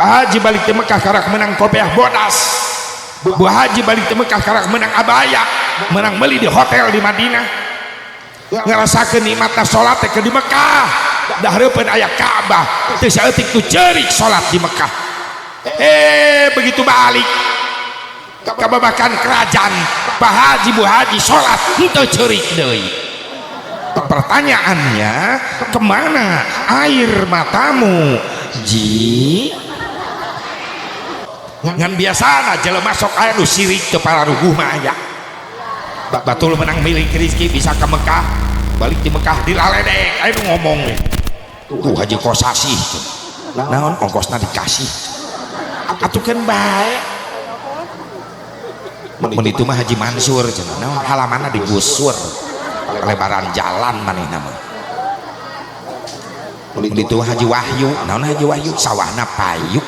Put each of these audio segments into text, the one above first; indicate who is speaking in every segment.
Speaker 1: Pak Haji balik ke Mekah karak menang kopiah bodas. Bu Haji balik ke Mekah karak menang abaya, menang beli di hotel di Madinah. Ngerasakeun nikmatna salat teh di Mekah. Da hareupeun aya Ka'bah, teu saeutik tu ceurik salat di Mekah. Begitu balik kababakan kerajaan, Pak Haji Bu Haji salat henteu ceurik deui. Pertanyaannya, kemana air matamu Ji? Ngan biasana jelema sok aya nu sirik teu pararuguh mah aya. Batul menang milik rezeki bisa ke Mekah, balik di Mekah dilaledek aya nu ngomong nih. Tuh Haji Kosasih, naon ongkosna dikasih. Atuh keun bae. Mun itu mah Haji Mansur cenah, naon halamanna digusur. Lebaran jalan manehna mah. Mun itu Haji Wahyu, naon Haji Wahyu sawahna payuk.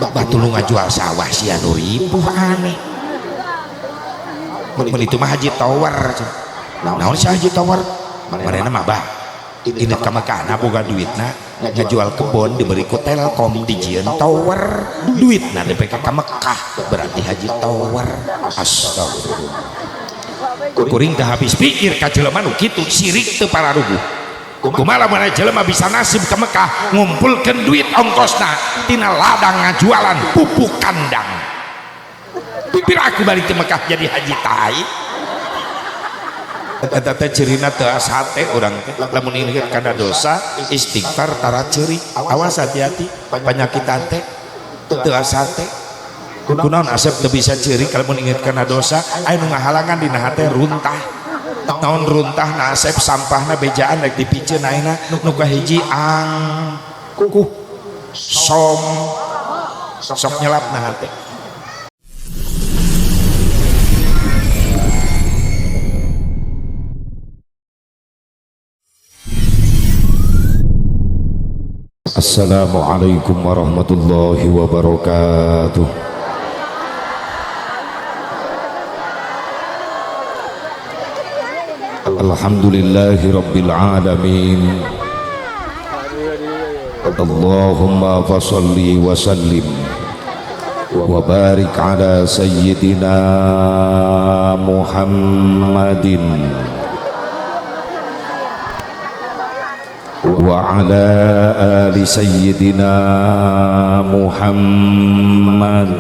Speaker 1: Batul ngajual sawah sia nu ripuh aneh. Mun itu mah Haji Tower, naon si Haji Tower manehna mah bah inget ka Mekahna boga duitna ngajual kebon diberi ku Telkom dijieun tower duitna DPK ka Mekah berarti Haji Tower. Astagfirullah, kuring teh habis pikir ka jelema nu kitu sirik teu pararuguh. Kumaha lamun jelema bisa nasib ke Mekah ngumpulkeun duit ongkosna tina ladang ngajualan pupuk kandang. Pira aku balik ke Mekah jadi haji tai. Eta teh cirina teu asa hate urang teh lamun inget kana dosa istighfar tara ceurik. Awas hati-hati panyakitan teh teu asa hate. Kunaon asep teu bisa ceurik lamun inget kana dosa aya nu ngahalangan dina hate runtah. Naon runtah na asep sampahna bejaan rek dipiceun ayeuna nu kahiji angkuh som sok nyelap na hate.
Speaker 2: Assalamualaikum warahmatullahi wabarakatuh. Alhamdulillahi rabbil alamin. Allahumma fasholli wa sallim wa barik ala sayyidina Muhammadin wa ala ali sayyidina Muhammad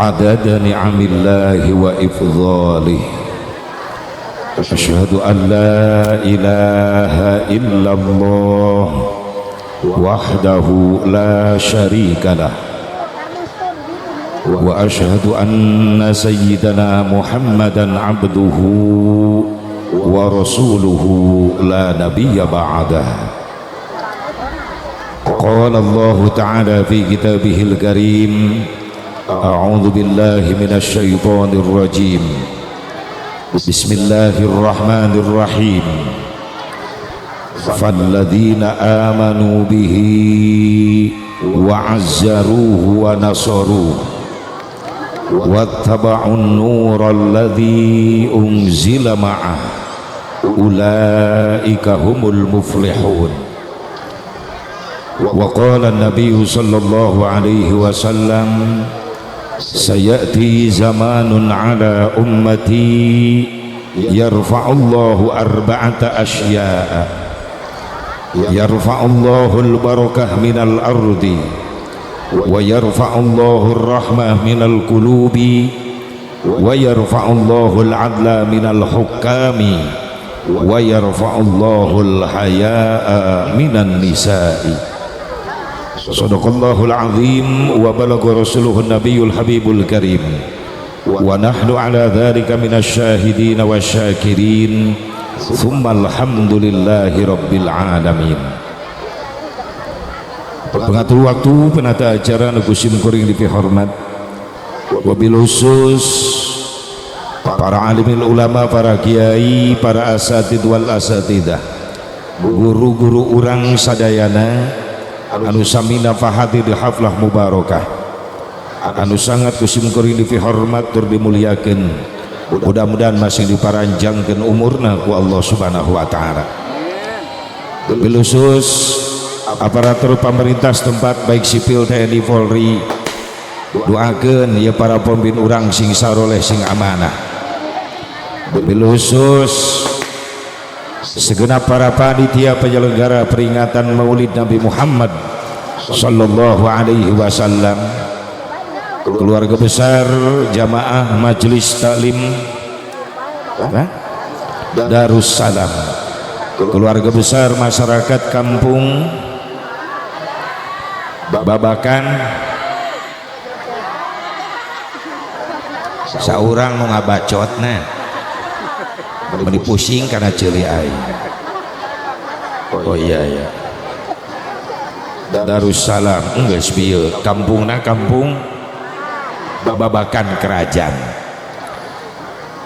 Speaker 2: adada ni'amillahi wa ifdhalih. Asyhadu an la ilaha illallah wahdahu la syarika lah wa asyhadu anna sayyidana Muhammadan abduhu wa rasuluhu la nabiyya ba'dah. Qala Allah ta'ala fi kitabihil karim, a'udzu billahi minasy syaithanir rajim. Bismillahirrahmanirrahim. Falladzina amanu bihi wa 'azzaruhu wa nasaruhu wattaba'un nural ladzi unzila ma'ah ulaika humul muflihun. Wa qala an-nabiy sallallahu alaihi wasallam, sayati zamanun ala ummati yarfa'ullahu arba'ata asya'a. Yarfa'ullahu al-barakah minal ardi wa yarfa'ullahu ar-rahmah minal qulubi wa yarfa'ullahu al-'adla minal hukami wa yarfa'ullahu al-haya'a minan nisa'i. Sadaqallahul azim wa balagha rasuluhun nabiyul habibul karim wa nahnu ala dzalika minasy syahidin wasyakirin. Tsumma alhamdulillahi rabbil alamin. Pengatur waktu penata acara nu kusim kuring dipihormat, wabil khusus para alimil ulama, para kiai, para asatid wal asatidah, guru-guru urang sadayana anu samina fahati di haflah mubarakah anu sangat kusim kuring dipihormat tur dimuliakeun. Mudah-mudahan masih diparanjangkeun umurna ku Allah Subhanahu wa taala. Khusus aparatur pemerintah setempat baik sipil TNI Polri, doakeun ya para pemimpin urang sing saroleh sing amanah. Khusus segenap para panitia penyelenggara peringatan Maulid Nabi Muhammad sallallahu alaihi wasallam, keluarga besar jamaah majelis taklim Darussalam, keluarga besar masyarakat kampung Babakan.
Speaker 1: Saurang nu ngabacotna meuni pusing karena ceuli aing. Oh iya ya,
Speaker 2: Darussalam geus bieu kampungna kampung Babakan Kerajaan.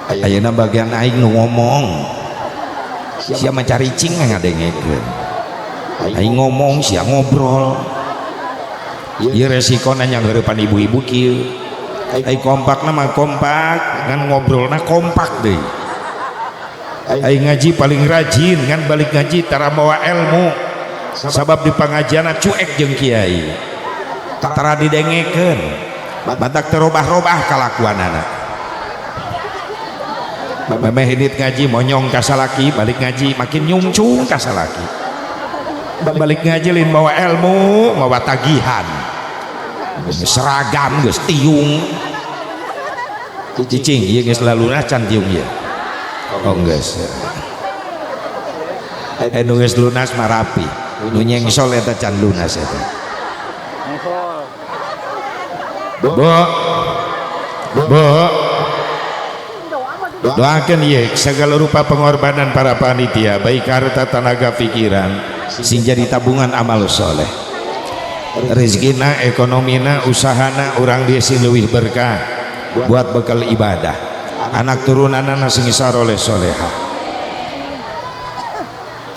Speaker 1: Ayeuna bagian aing nu ngomong, sia mah caricing ngadengekeun. Aing ngomong sia ngobrol. Ieu resikona nyangheurepan ibu-ibu kieu. Aing kompakna mah kompak, ngan ngobrolna kompak deui.
Speaker 2: Aing ngaji paling rajin, ngan balik ngaji tara mawa ilmu, sabab di pangajianna cuek jeung kiai,
Speaker 1: tara didengekeun, batak terobah-robah kalakuanana. Memeh indit ngaji monyong ka salaki, balik ngaji makin nyungcung ka salaki. Balik ngaji lain mawa ilmu, mawa tagihan. Seragam geus tiung. Cicing ieu geus lalunas can tiung ieu. Oh geus. Nu geus lunas mah rapi. Nu nyengsol eta can lunas eta.
Speaker 2: Bu, Bu, doakan ye segala rupa pengorbanan para panitia, baik harta, tenaga, pikiran,
Speaker 1: sing jadi tabungan amal soleh. Rezekina, ekonomina, usahana urang dia sing leuwih berkah buat bekal ibadah. Anak turunanana sing saroleh soleha.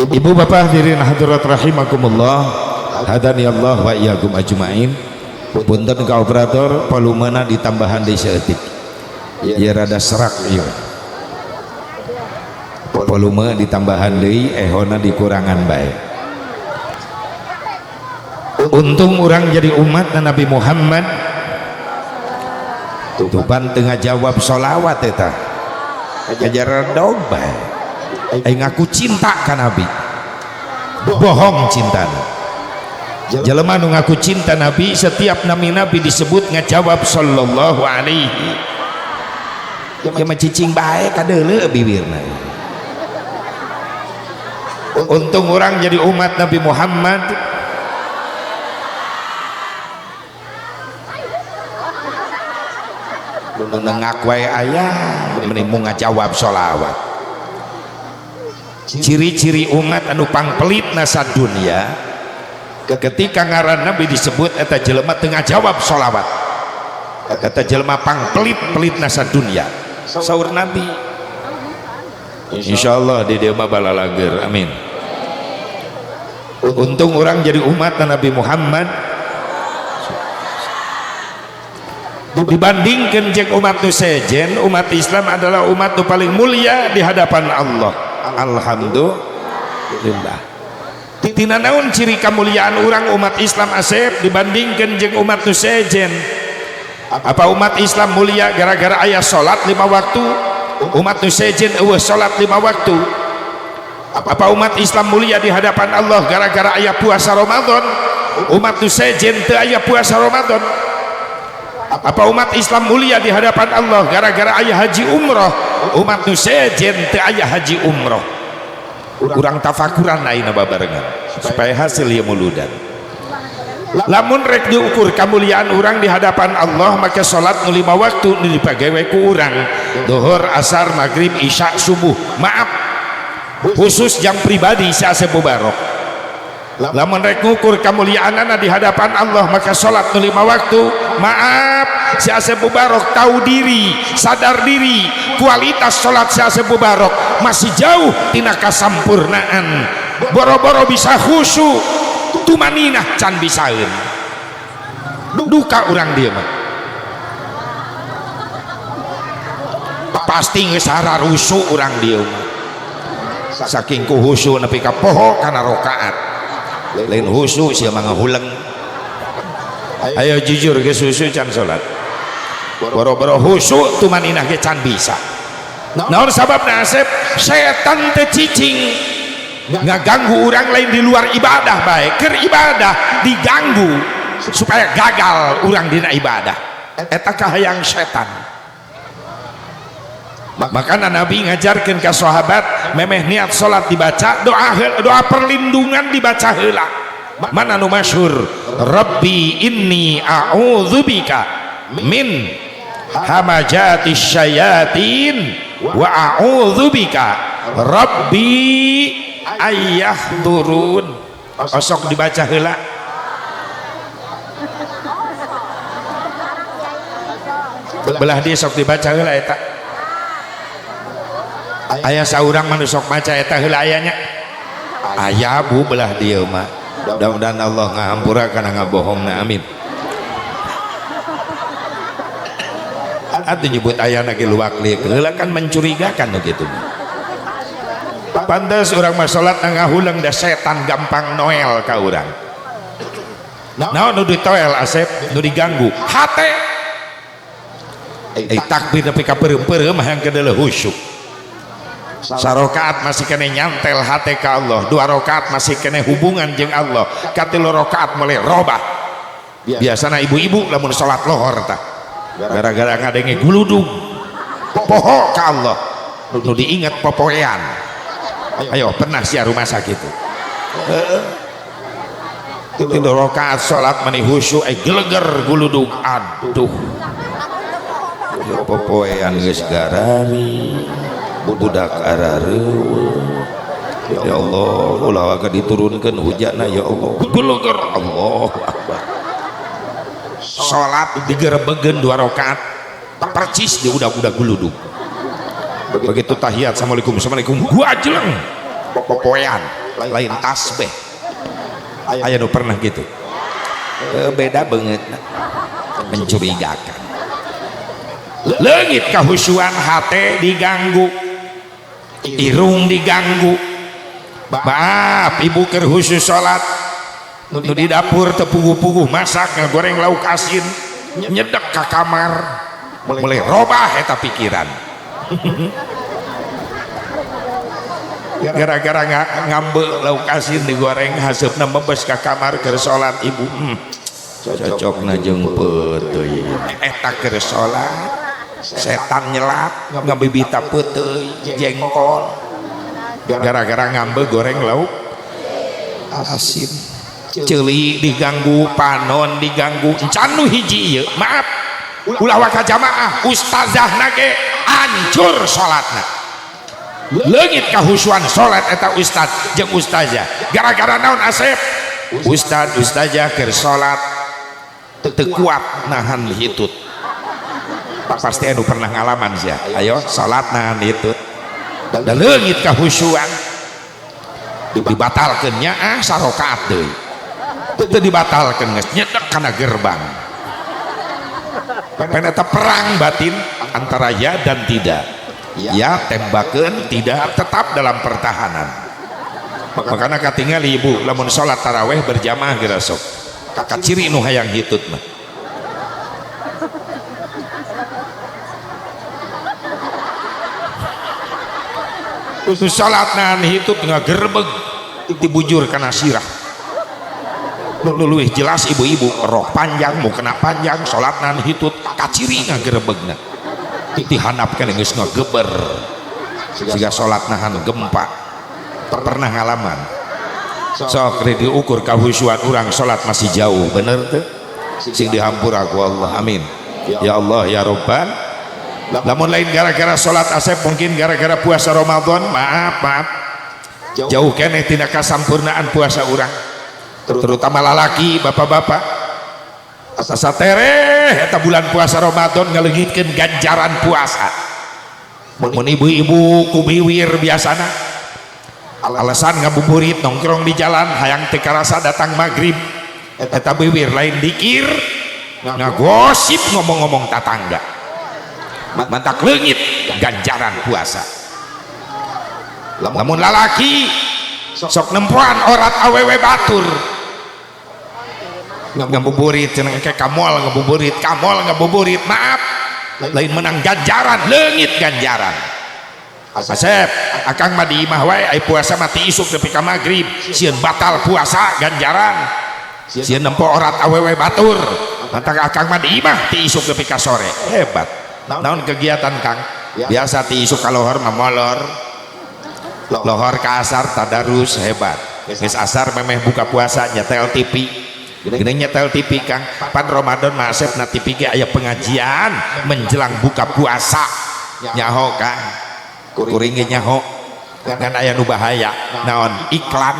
Speaker 2: Ibu bapak hadirin hadirat rahimakumullah, hadani Allah wa iyyakum ajmain.
Speaker 1: Punten ka operator, volumena ditambahan deui saeutik. Ya rada serak ieu. Volume ditambahan deui, ehona dikurangan bae. Untung urang jadi umat Nabi Muhammad. Tupan tengah jawab sholawat eta. Ajar redog bae. Aing ngaku cinta ka Nabi. Bohong cintana.
Speaker 2: Jelema nu ngaku cinta Nabi, setiap nami Nabi disebut ngajawab sallallahu alaihi.
Speaker 1: Ya mah cicing bae kadeuleu bibirna.
Speaker 2: Untung orang jadi umat Nabi Muhammad.
Speaker 1: Nu ngak wae aya meni mu ngajawab sholawat.
Speaker 2: Ciri-ciri umat anu pangpelitna sadunya, ketika ngaran Nabi disebut eta jelema teu ngajawab sholawat. Eta jelema pangpelit-pelitna sadunya.
Speaker 1: Saur Nabi,
Speaker 2: insyaallah di dieu mah balalageur, amin. Untung orang jadi umat Nabi Muhammad. Dibandingkan jeung umat nu sejen, umat Islam adalah umat nu paling mulia di hadapan Allah. Alhamdulillah. Tina naon ciri kemuliaan orang umat Islam asep dibandingkan jeung umat nu sejen? Apa umat Islam mulia gara-gara aya salat 5 waktu? Umat nu sejen eueuh salat 5 waktu. Apa umat Islam mulia di hadapan Allah gara-gara aya puasa Ramadan? Umat nu sejen teu aya puasa Ramadan. Apa umat Islam mulia di hadapan Allah gara-gara aya haji umroh? Umat nu sejen teu aya haji umroh.
Speaker 1: Urang tafakuran ayeuna babarengan supaya hasil ieu muludan.
Speaker 2: Lamun rek diukur kemuliaan urang di hadapan Allah, maka salat nu 5 waktu nu dipagawe ku urang, zuhur, asar, maghrib, isya, subuh. Maaf, khusus yang pribadi si Asep Mubarok. Lamun rek ngukur kemuliaanana di hadapan Allah, maka salat nu 5 waktu. Maaf, si Asep Mubarok tahu diri, sadar diri, kualitas salat si Asep Mubarok masih jauh tina kasampurnaan. Boro-boro bisa khusyuk, tumaninah can bisaeun. Duka urang dieu mah. Pasti geus hararusuh urang dieu mah.
Speaker 1: Saking ku husu nepi ka poho kana rakaat. Lain husu sia mah ngahuleng. Ayo jujur geus husu can salat. Boro-boro husu tumaninah ge can bisa. Naon sababna Asep? Setan teh cicing ngaganggu urang lain di luar ibadah bae, keur ibadah diganggu supaya gagal urang dina ibadah. Eta kahayang setan. Makana Nabi ngajarkeun ka sahabat memeh niat salat dibaca doa, doa perlindungan dibaca heula. Mana nu masyhur? Rabbi inni a'udzubika min hamajati syayatin wa a'udzubika rabbi ayyahdurun. Osok dibaca heula. Belah dia sok dibaca heula eta. Aya saurang mah nu sok maca eta heula ayanya. Aya bu belah dieu mah. Mudah-mudahan Allah ngahampura kana ngabohongna, amin. Atuh nyebut ayana ge luak liuk heula kan mencurigakan nu kitu. Pantes urang mah salat ngahuleng da setan gampang noel ka urang. Naon nu ditoel Asep, nu diganggu hate. Takbir nepi ka peureum-peureum hayang kedeuleu khusyuk. Sarokaat masih kene nyantel hate ka Allah, dua rakaat masih kene hubungan jeung Allah, katilu rakaat mulai robah. Biasana ibu-ibu lamun salat lohor tah gara-gara ngadenge guludug poho ka Allah, nu diinget popoean. Ayo pernah sia rumah sakit. Heeh. Tilu rakaat salat mani khusyuk geleger guludug, aduh. Popoean geus garari, budak arareuweung. Ya Allah, ulah waka diturunkeun hujanna ya Allah. Geleger, Allahu Akbar. Salat digerebegeun dua rakaat percis di udah-udah guludug. Begitu tahiyat assalamualaikum assalamualaikum gua jeleng popoean lain tasbih. Aya nu pernah gitu. Beda banget, mencurigakan. Leungit kahusuan hate diganggu, irung diganggu. Maaf ibu keur khusus salat nu di dapur teu puguh-puguh masak ngagoreng lauk asin nyedek ka kamar mulai robah eta pikiran. Gara-gara ngambe lauk asin digoreng haseupna mebes ka kamar keur salat ibu. Cocokna jeung peuteuy eta keur salat setan nyelap ngabibita peuteuy jengkol gara-gara ngambe goreng lauk asin. Ceuli diganggu, panon diganggu, encan nu hiji ieu maaf ulah waka jamaah ustazahna ge hancur salatna. Leungit kahusuan salat eta ustad jeung ustazah gara-gara naon Asep? Ustad ustazah keur salat teu kuat nahan hitut. Pasti anu pernah ngalaman sia. Ayo salat nahan hitut da leungit kahusuan dibatalkeun nya ah sarakaat deui. Teu dibatalkeun geus nyedek kana gerbang. Pan eta perang batin antara ya dan tidak. Ya tembakeun, tidak tetap dalam pertahanan. Makana katingali ibu lamun salat tarawih berjamaah geura sok. Kaciri nu hayang hitut mah. Nu salat nahan hitut ngagerebeg dibujur kana sirah. Luluih jelas ibu-ibu rok panjang mau kena panjang salat nahan hitut kaciri ngagerebegna. Dihanap keneh geus ngageber siga salat nahan gempa. Pernah ngalaman sok diukur kahusuan urang salat masih jauh bener teu sing dihampura ku Allah, amin ya Allah ya Rabbal. Lamun lain gara-gara salat Asep mungkin gara-gara puasa Ramadan, maaf maaf jauh keneh tina kasampurnaan puasa urang, terutama lalaki bapak-bapak asa tereh eta bulan puasa Ramadan ngaleungitkeun ganjaran puasa. Mun ibu-ibu kubiwir biasana alasan ngabuburit nongkrong di jalan hayang teu karasa datang maghrib eta biwir lain dikir ngagosip ngomong-ngomong tatangga mantak leungit ganjaran puasa. Lamun lalaki sok nempoan orat awewe batur ngabuburit cenah ke kamol ngabuburit, kamol ngabuburit, maaf lain menang ganjaran, leungit ganjaran. Asep, akang mah di imah wae ai puasa mati isuk nepi ka magrib, sieun batal puasa ganjaran. Sieun nempo orat awewe batur, mantak akang mah di imah ti isuk nepi ka sore. Hebat. Naon kegiatan Kang? Biasa ti isuk ka lohor mah molor. Lohor ka asar tadarus, hebat. Geus asar memeh buka puasa nyetel TV. Geuning nyetel TV Kang, pan Ramadan mah Asep na TV ge aya pengajian menjelang buka puasa. Nyaho Kang. Kuring ge nyaho. Ngan aya nu bahaya, naon? Iklan.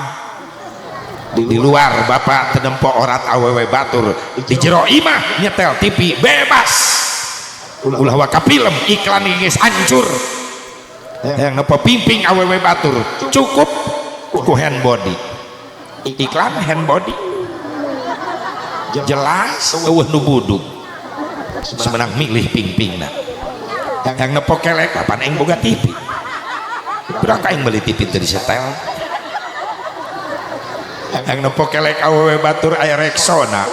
Speaker 1: Di luar bapak teu nempo orat awewe batur, di jero imah nyetel TV bebas. Ulah waka film iklan geus hancur. Yang nempo pimping awewe batur cukup ku hand body. Iklan hand body jelas eueuh nu budug. Semenang milih pingpingna. Yang nempo kelek kapan aing boga TV. Berapa aing beli TV teu disetel. Yang nempo kelek awewe batur aya Rexona.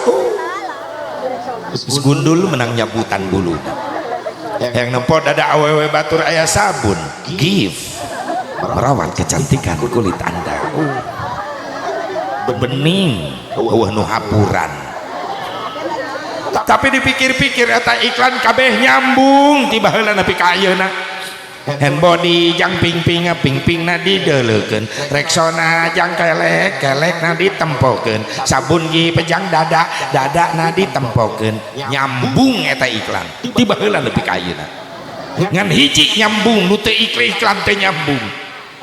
Speaker 1: Geus gundul menang nyabutan buluna. Yang nempo dada awewe batur aya sabun Give merawat kecantikan kulit Anda. Bening eueuh nu hapuran. Tapi dipikir-pikir eta iklan kabeh nyambung ti baheula nepi ka ayeuna. Hand body jang pingping pingpingna dideuleukeun, Rexona jang kelek kelekna ditempokeun, sabun gi pejang dada dadana ditempokeun. Nyambung eta iklan ti baheula nepi ka ayeuna. Ngan hiji nyambung nu teu iklan teu nyambung.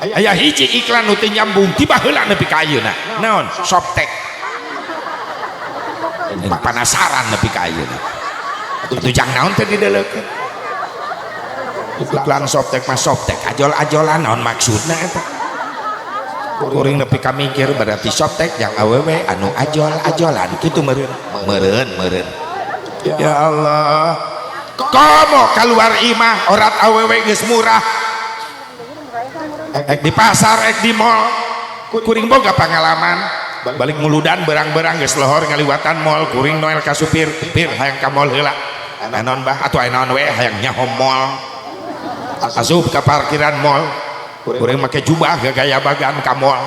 Speaker 1: Aya hiji iklan nu teu nyambung ti baheula nepi ka ayeuna. Naon? Softex. Panasaran nepi ka ayeuna. Atuh jang naon teh dideuleukeun? Iklan Softex mah Softex ajol-ajolan naon maksudna eta? Kuring nepi ka mikir berarti Softex jang awewe anu ajol-ajolan kitu meureun. Meureun meureun. Ya Allah. Komo keluar imah orat awewe geus murah. Ek di pasar ek di mall. Kuring boga pengalaman. Balik muludan berang-berang geus lohor ngaliwatan mall kuring noel ka supir, pir hayang ka mall heula. Naon bah atuh aya naon we hayang nyaho mall. Asup ka parkiran mall. Kuring make jubah gagaya bagan ka mall.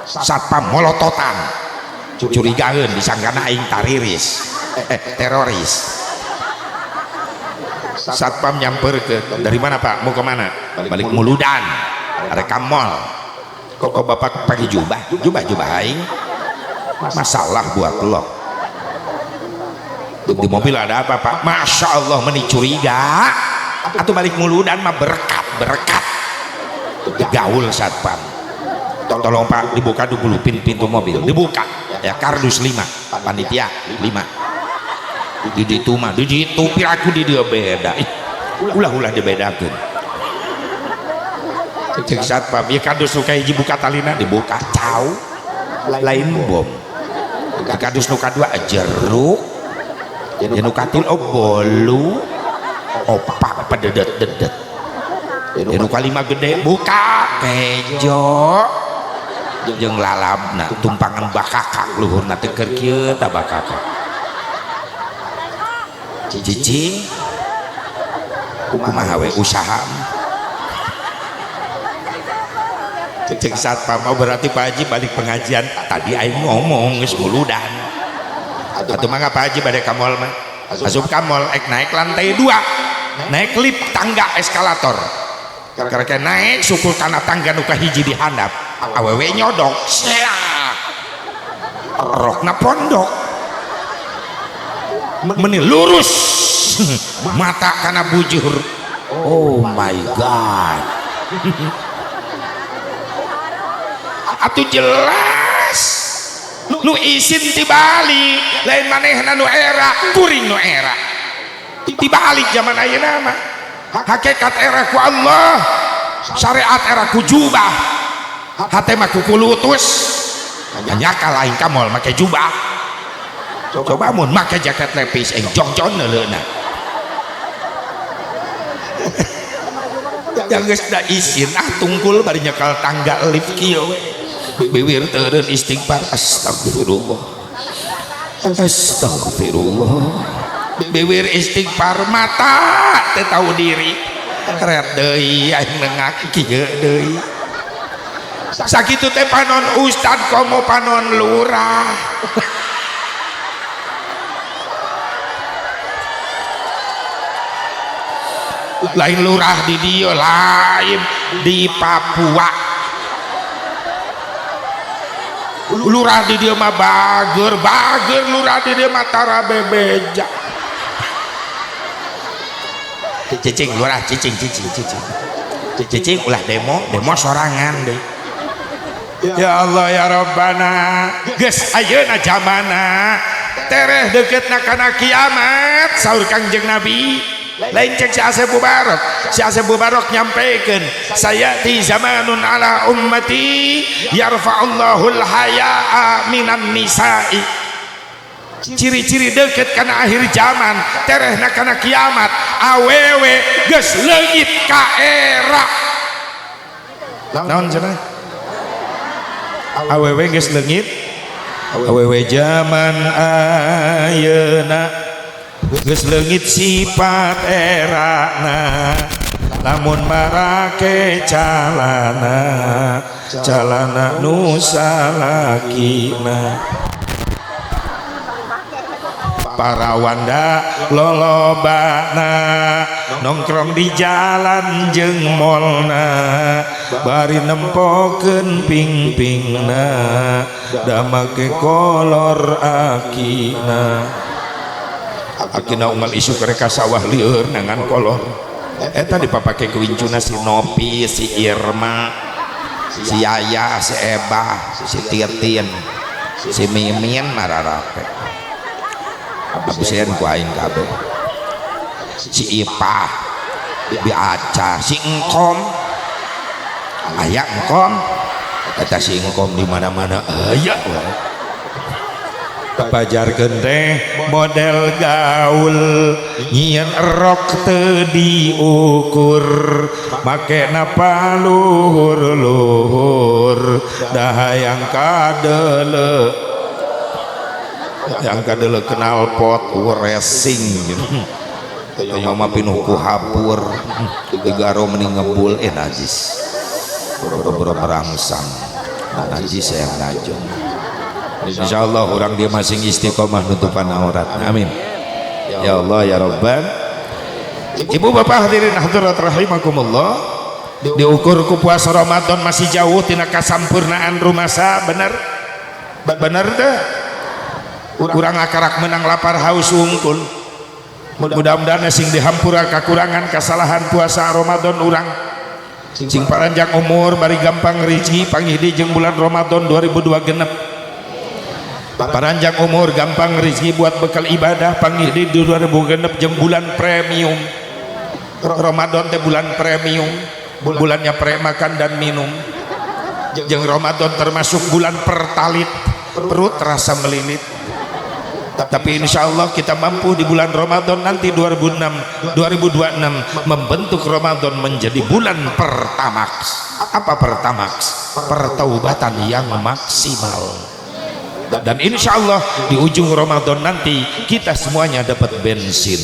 Speaker 1: Satpam molototan. Curigaeun disangkana aing tariris. Teroris. Satpam nyamperkeun, dari mana Pak? Mau ke mana? Balik muludan. Arek ka mall. Kok bapak pakai jubah? Jubah-jubah aing. Masalah buat lo. Di mobil ada apa Pak? Masya Allah meni curiga. Atau balik muludan mah berkat berkat. Gaul satpam. Tolong Pak dibuka dulu pintu mobil. Dibuka. Ya kardus 5, panitia 5. Di ditu mah, di ditu piraku di dia beda. Ulah-ulah dibedakeun. Cek satpam, ya kardus nu kahiji buka talina dibuka cau. Lain bom. Kardus nu kadua jeruk. Ya nu katilu oh bolu. Opak pededet-dedet. Ya nu kalima gede buka kejo. Jeung lalabna tumpangan bakakak luhurna teh keur kieu tah bakakak. Cicing kumaha we usaha. Cek satpam berarti Pak Haji balik pengajian tadi aing ngomong geus muludan. Atuh mangga Pak Haji bade ka mall mah. Asup ka mall ek naik lantai 2. Naik lift tangga eskalator. Karek naik sukul kana tangga nu kahiji di handap. Awewe nyodok. Seak. Rokna pondok. Meni lurus. Mata kana bujur. Oh my god. Atuh jelas nu isin ti Bali lain manehna nu era kuring nu era ti Bali zaman ayeuna mah hakikat era ku Allah, syariat era ku jubah, hate mah ku kulutus. Nyaka lain ka moal make jubah. Coba mun make jaket lepis jongjon neuleuna. Yang geus da isin ah tungkul bari nyekal tangga lift kieu we. Biwir teureun istighfar astagfirullah. Astagfirullah. Biwir istighfar mata teu tahu diri. Ret deui aing nengak kieu deui. Sakitu teh panon ustad komo panon lurah. Lain lurah di dieu, lain di Papua. Lurah di dieu mah bager, bager lurah di dieu mah tara bebeja. Cicing lurah cicing cicing cicing. Cicing ulah demo, demo sorangan deui. Ya Allah ya Rabbana, geus ayeuna jamana tereh deketna kana kiamat saur Kangjeng Nabi. Lain cek si Asep Mubarok, si Asep Mubarok nyampaikan sayati zamanun ala ummati yarfa'ullahul haya'a minan nisa'i. Ciri-ciri deket kana akhir zaman terehna kana kiamat awewe geus leungit ka era. Naon cenah? Awewe geus leungit, awewe zaman ayeuna geus leungit sifat erana, lamun marake calana calana nu salakina. Para wanda lolobana nongkrong di jalan jeung molna, bari nempokeun ping-pingna da make kolor akina. Akina unggal isu kereka sawah lieur nangan kolor eta dipapake ku incuna si Nopi, si Irma, si Yaya, si Ebah, si Titin, si Mimin mararape. Absen ku aing kabeh. Si Ipah, Bi Aca, si Engkom. Aya Engkom. Eta si Engkom di mana-mana aya wae. Pajarkeun teh model gaul nyieun rok teu diukur make napa luhur-luhur da hayang kadele yang kadele kenal pot racing gitu. Tanya mah pinuh ku hapur digaro mending ngebul najis boro-boro merangsang najis yang najong. Insyaallah orang dia masing istiqomah nutupan aurat. Amin. Ya Allah ya Rabban. Ibu bapak hadirin hadirat rahimakumullah. Diukur ku puasa Ramadan masih jauh tina kasampurnaan rumasa, bener? Bener teh? Urang akarak menang lapar haus wungkul. Mudah-mudahan sing dihampura kakurangan kesalahan puasa Ramadan urang. Sing paranjang umur bari gampang rezeki panggih di jeung bulan Ramadan 2002 genep. Paranjang umur gampang rezeki buat bekal ibadah panggih di 2000 genep jeung bulan premium. Ramadan teh bulan premium, bulannya pre makan dan minum. Jeung Ramadan termasuk bulan pertalit, perut terasa melilit. Tapi insya Allah kita mampu di bulan Ramadan nanti 2026 membentuk Ramadan menjadi bulan pertamax. Apa pertamax? Pertaubatan yang maksimal. Dan insya Allah di ujung Ramadan nanti kita semuanya dapat bensin.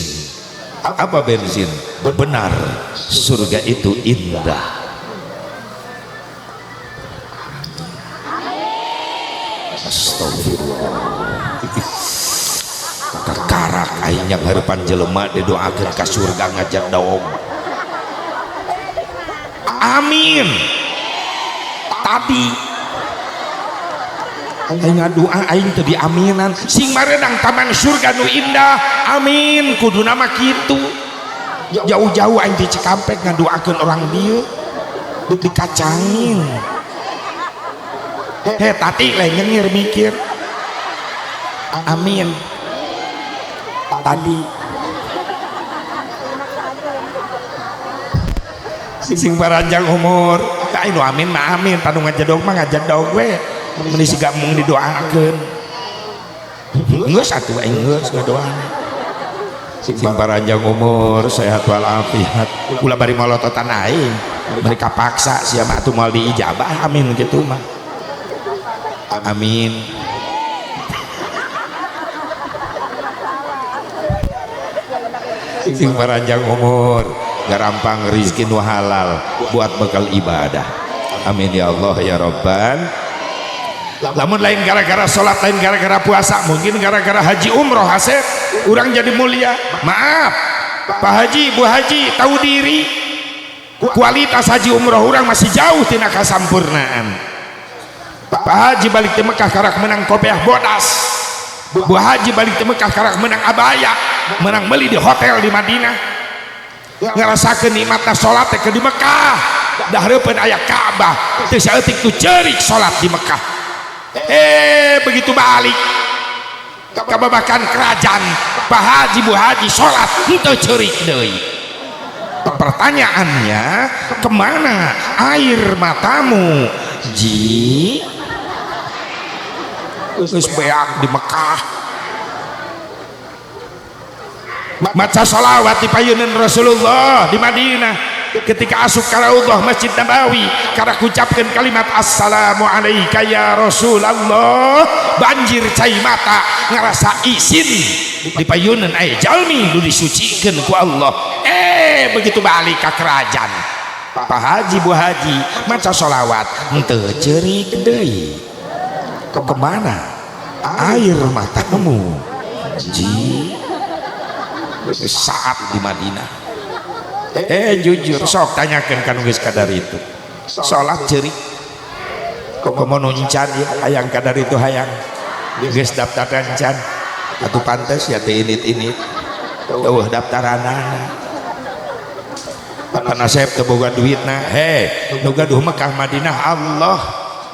Speaker 1: Apa bensin? Benar, surga itu indah. Astagfirullah. Kakarak aing yang harapan jelema didoakeun ka surga ngajak daong. Amin. Tadi aing ngadoa aing teu diaminan sing marenang taman surga nu indah. Amin. Kuduna mah kitu. Jauh-jauh aing di Cikampek ngadoakeun orang dieu dikacangin. He tati lain nyengir mikir. Amin. Tadi sing paranjang umur ka anu amin mah amin, panu ngajedog mah ngajedog we. Meni siga mung didoakeun. Geus atuh aing geus ngadoana. Sing paranjang umur sehat walafiat ulah bari molototan aing mereka paksa sia mah atuh moal diijabah amin kitu mah amin. Sing paranjang umur garampang rizki nu halal buat bekal ibadah amin ya Allah ya Rabban. Lamun lain gara-gara sholat, lain gara-gara puasa, mungkin gara-gara haji umroh hasep urang jadi mulia. Maaf Pak Haji, Bu Haji, tahu diri kualitas haji umroh urang masih jauh tina kasampurnaan. Pak Haji balik ke Mekah karak menang kopiah bodas, Bu Haji balik ke Mekah karak menang abaya, menang beli di hotel di Madinah, ngerasakeun nikmatna salat teh di Mekah, dahareupeun aya Ka'bah teu saeutik tu ceurik salat di Mekah. Begitu balik kababakan kerajaan, Pak Haji Bu Haji salat henteu ceurik deui. Pertanyaannya, kemana air matamu ji? Geus beak di Mekah maca sholawat di payunan Rasulullah di Madinah, ketika asup ka Raudhah Masjid Nabawi karak ucapkeun kalimat assalamu alayka ya Rasulullah, banjir cai mata ngarasa izin di payunan aya jalmi nu disucikeun ku Allah. Begitu balik ka kerajaan, Pak Haji Bu Haji maca sholawat henteu ceurik deui. Kemana air matamu ji? Saat di Madinah. Jujur sok tanyakeun ka nu geus kadar itu. Salat ceurik komo nu encan ya hayang kadar itu hayang geus daftaran can atuh pantes ya teh init-init eueuh daftaranana. Panasep teu boga duitna, he nu gaduh Mekah Madinah Allah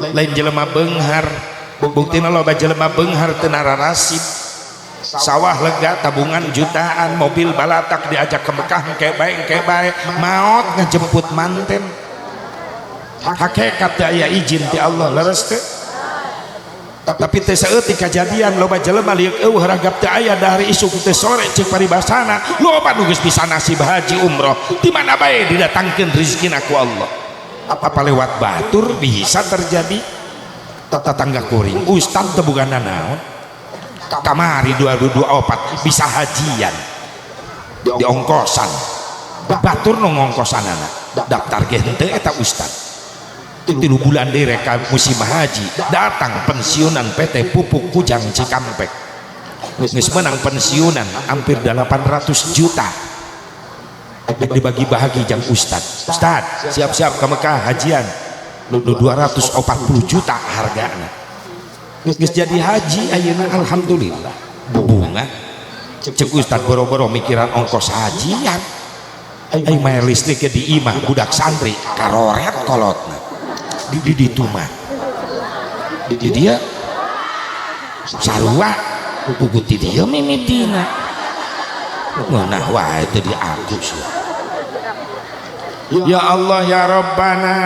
Speaker 1: lain jelema beunghar. Buktina loba jelema beunghar teu nararasib. Sawah lega, tabungan jutaan, mobil balatak diajak ke Mekah engke bae maot ngejemput manten. Hakikat teu aya izin ti Allah leres teu? Tapi teu saeutik kajadian loba jelema lieuk eueuh ragap teu aya dari isuk teu sore ceuk paribasana loba nu geus bisa nasib haji umroh di mana bae didatangkeun rezekina ku Allah. Apa lewat batur bisa terjadi? Tetangga kuring ustad teu boga nanaon kamari 2024 bisa hajian di ongkosan batur nu ngongkosanana daftar ge henteu eta ustad 3 bulan deui rek musim haji datang pensiunan PT Pupuk Kujang Cikampek geus menang pensiunan hampir 800 juta dibagi-bagi jang ustad. Ustad siap-siap ke Mekah hajian nu 240 juta hargana geus jadi haji ayeuna alhamdulillah bunga cek ustad boro-boro mikiran ongkos hajian aing bayar listrik di imah budak santri karoret kolotna di ditu mah di dia sarua pugu ti dieu mimitina ngeunah wae teu diaku ya Allah ya Rabbana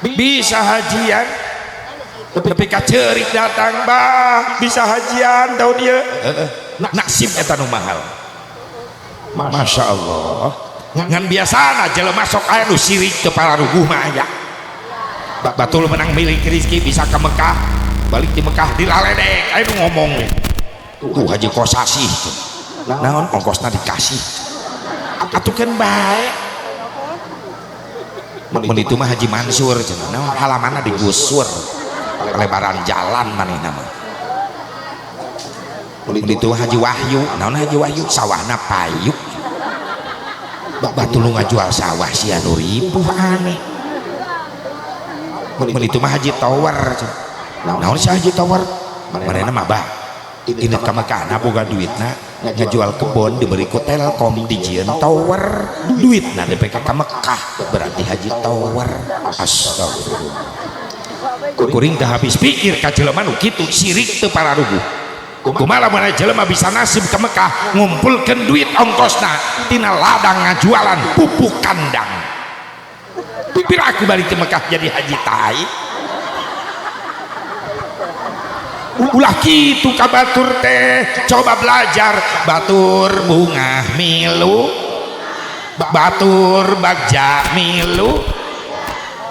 Speaker 1: bisa hajian tapi kacerik datang bah bisa hajian tahun dia nasib eta nu mahal. Masya Allah ngan biasana jelema sok aya nu sirik teu pararuguh mah aya batul menang milik rezeki bisa ke Mekah balik di Mekah dilaledek aya nu ngomong tuh haji kosasih naon ongkosna dikasih atuh keun bae. Mun itu mah Haji Mansur cenah naon halamanna digusur lebaran jalan manehna mah. Mun itu Haji Wahyu naon Haji Wahyu sawahna payuk batul ngajual sawah sia nu ripuh aneh. Mun itu mah Haji Tower naon si Haji Tower manehna mah bah init ka Mekah boga duitna ngajual kebon diberi ku Telkom dijieun tower duitna DPK ka Mekah berarti Haji Tower. Astagfirullah kuring teh habis pikir ka jelema nu kitu sirik teu pararuguh. Kumaha lamun aya jelema bisa nasib ke Mekah ngumpulkeun duit ongkosna tina ladang ngajualan pupuk kandang piraku balik ke Mekah jadi haji tai. Ulah kitu ka batur teh, coba belajar batur bungah milu, batur bagja milu.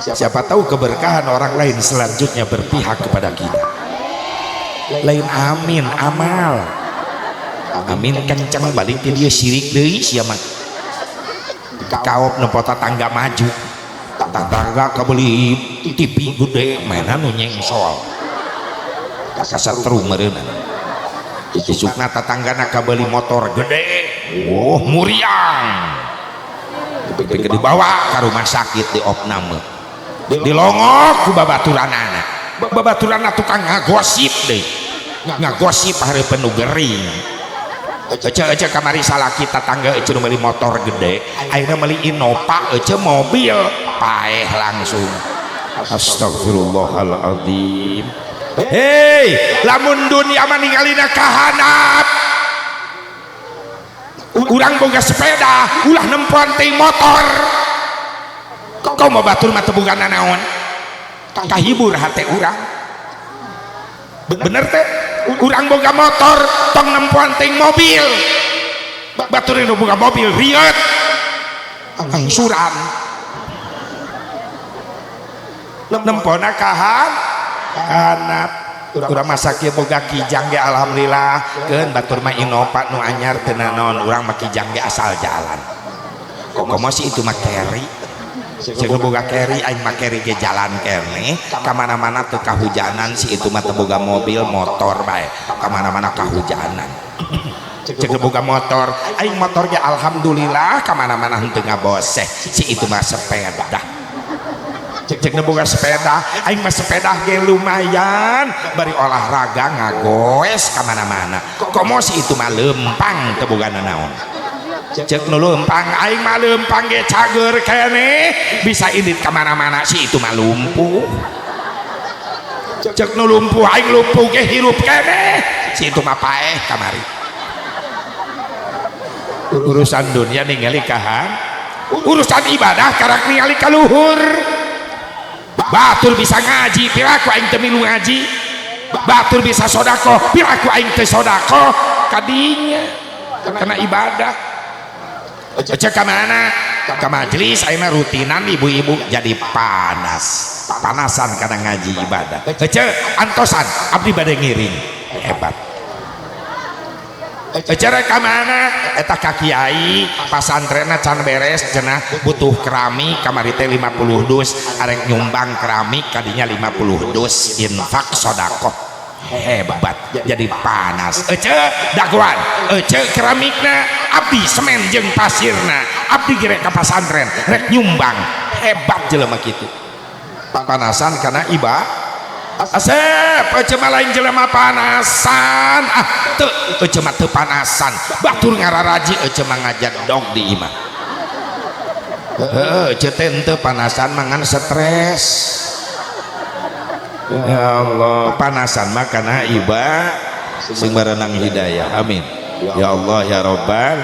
Speaker 1: Siapa tahu keberkahan orang lain selanjutnya berpihak kepada kita. Lain amin amal. Amin kenceng balik ti dia sirik deui sia mah. Kaop nempo tatangga maju. Tatangga kabeli TV gede mainan nu nyengsol. Kasatru meureunna. Isukna tatanggana kabeli motor gede. Oh, muriang. Tapi dibawa ke rumah sakit di opname. Dilongok ku babaturanana. Babaturanana tukang ngagosip deui. Ngagosip hareupeun nu gering. Ece kamari salaki tatangga ece nu meuli motor gede, ayeuna meuli Innova ece mobil, paeh langsung. Astagfirullahaladzim. Hei, lamun dunia mah ningalina kahanap. Urang boga sepeda, ulah nempoan teuing motor. Kau mau batur mah teu boga nanaon. Kahibur hate urang. Bener teh? Urang boga motor, tong nempoan teuing mobil. Batur nu boga mobil rieut. Angsuran. Nempona kahan kahanap. Urang masa kieu boga kijang ge alhamdulillah, keun batur mah Innova nu anyar teu nanaon, urang mah kijang ge asal jalan. Komo si itu mah carry. Jeung boga carry aing mah carry ge jalan keneh, ka mana-mana teu kahujanan, si itu mah teu boga mobil motor bae, ka mana-mana kahujanan. Jeung boga motor, aing motor ge alhamdulillah ka mana-mana henteu ngaboseh, si itu mah sepeda. Jeung boga sepeda, aing mah sepeda ge lumayan, bari olahraga ngagoes ka mana-mana. Komo si itu mah lempang teu boga nanaon. Cek nu lempang, aing mah lempang ge cager keneh, bisa indit ka mana-mana, si itu mah lumpuh. Cek nu lumpuh, aing lumpuh ge hirup keneh, si itu mah paeh kamari. Urusan dunia ningali kahan, urusan ibadah karak ningali ka luhur. Batur bisa ngaji, piraku aing teu milu ngaji. Batur bisa sodakoh, piraku aing teu sodakoh kadinya karena ibadah. Cek ka mana? Ka majelis ayeuna rutinan ibu-ibu jadi panas. Panasan karena ngaji ibadah. Cek antosan abdi bade ngiring. Hebat. Cek rek ka mana? Eta ka kiai pasantrenna can beres cenah butuh keramik kamari teh 50 dus arek nyumbang keramik kadinya 50 dus infak sodakoh. Hebat jadi panas. Ece dagoan, ece keramikna, abdi semen jeung pasirna, abdi ge rek ka pasantren rek nyumbang. Hebat jelema kitu. Panasan karena iba asep ece mah lain jelema panasan. Ah teu ece mah teu panasan. Batur ngararaji ece mah ngajedog di imah. Heuh ece teh henteu panasan mangan stres. Ya Allah, panasan mah kana iba sing barenang hidayah. Amin. Ya Allah ya Rabbal.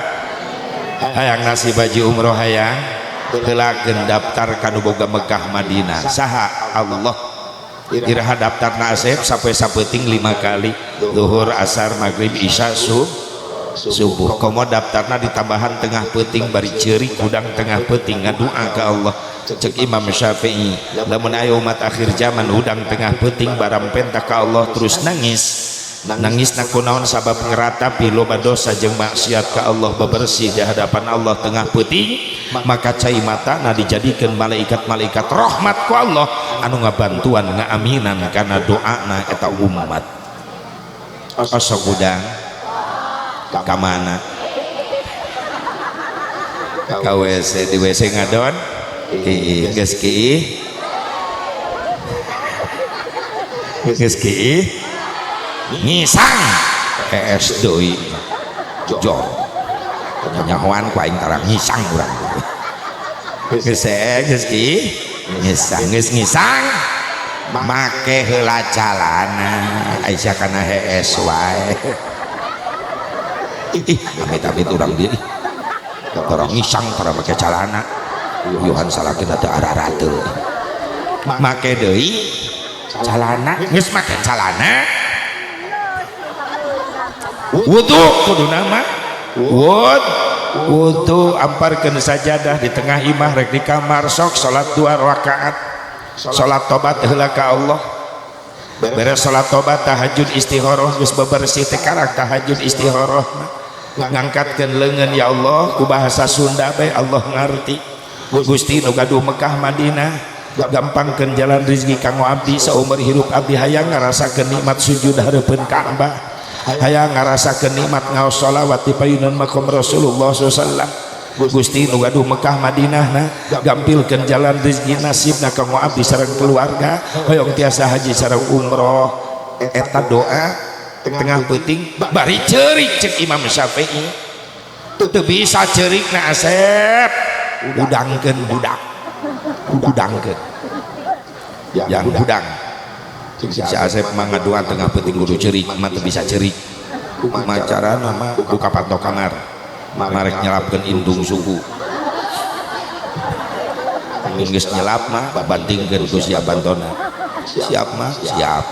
Speaker 1: Hayang nasib haji umroh hayang heulakeun daftar kanu boga Mekah Madinah. Saha Allah. Iraha daftarna asep sampai sapeuting 5 kali. Zuhur, asar, maghrib, isya, subuh. Komo daftarna ditambahan tengah peuting bari ceurik hudang tengah peuting ngadua ka Allah. Cek Imam Syafi'i, lamun aya umat akhir zaman hudang tengah peuting barampenta ka Allah terus nangis. Nangis na kunaon sabab ngeratapi loba dosa jeung maksiat ka Allah bebersih di hadapan Allah tengah peuting, maka cai matana dijadikeun malaikat-malaikat rahmat ku Allah anu ngabantuan ngaaminan kana doana eta umat. Osok hudang ka mana? Ka WC, di WC ngadon. Kiih geus kiih. Geus kiih. Ngisang PS deui. Jor. Nyahoan ku aing tara ngisang urang. Geus geus kiih. Ngisang geus ngisang. Make heula calana Aisyah kana hees wae. Ih, amit-amit urang dieu ih. Tara ngisang tara make calana. Yohan salakina teu ararateul. Make deui calana, geus make calana. Wudu kuduna mah wudu amparkeun sajadah di tengah imah rek di kamar sok salat 2 rakaat. Salat tobat heula ka Allah. Beres salat tobat tahajud istikharah geus bebersih teh karak tahajud istikharah. Ngangkatkeun leungeun ya Allah ku bahasa Sunda bae Allah ngarti. Gusti nu gaduh Mekah Madinah gampangkeun jalan rezeki kanggo abdi saumur hirup abdi hayang ngarasakeun nikmat sujud hareupeun Ka'bah. Hayang ngarasakeun nikmat ngaos sholawat di payunan makom Rasulullah sallallahu alaihi wasallam. Gusti nu gaduh Mekah Madinah na gampilkeun jalan rezeki nasibna kanggo abdi sareng keluarga hoyong tiasa haji sareng umroh. Eta doa tengah peuting bari ceurik cek Imam Syafi'i. Teu bisa ceurikna Asep, udangkeun budak. Udangkeun. Yang hudang. Si Asep mah ngadoa tengah peuting kudu ceurik, mah teu bisa ceurik. Kumaha carana mah buka panto kamar. Marek nyelapkeun indung suku. Geus nyelap mah bantingkeun ku siap bantona. Siap mah siap.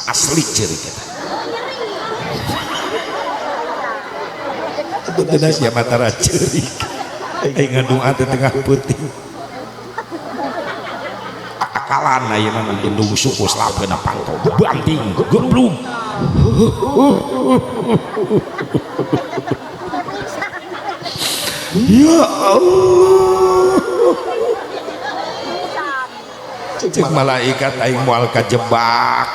Speaker 1: Asli ceurik eta. Bener sia matara ceurik. Aing ngadoa teh tengah peuting. Akalan ayeuna mah indung suku selapkeun panto banting geblung. Ya Allah. Cek malaikat aing moal kajebak.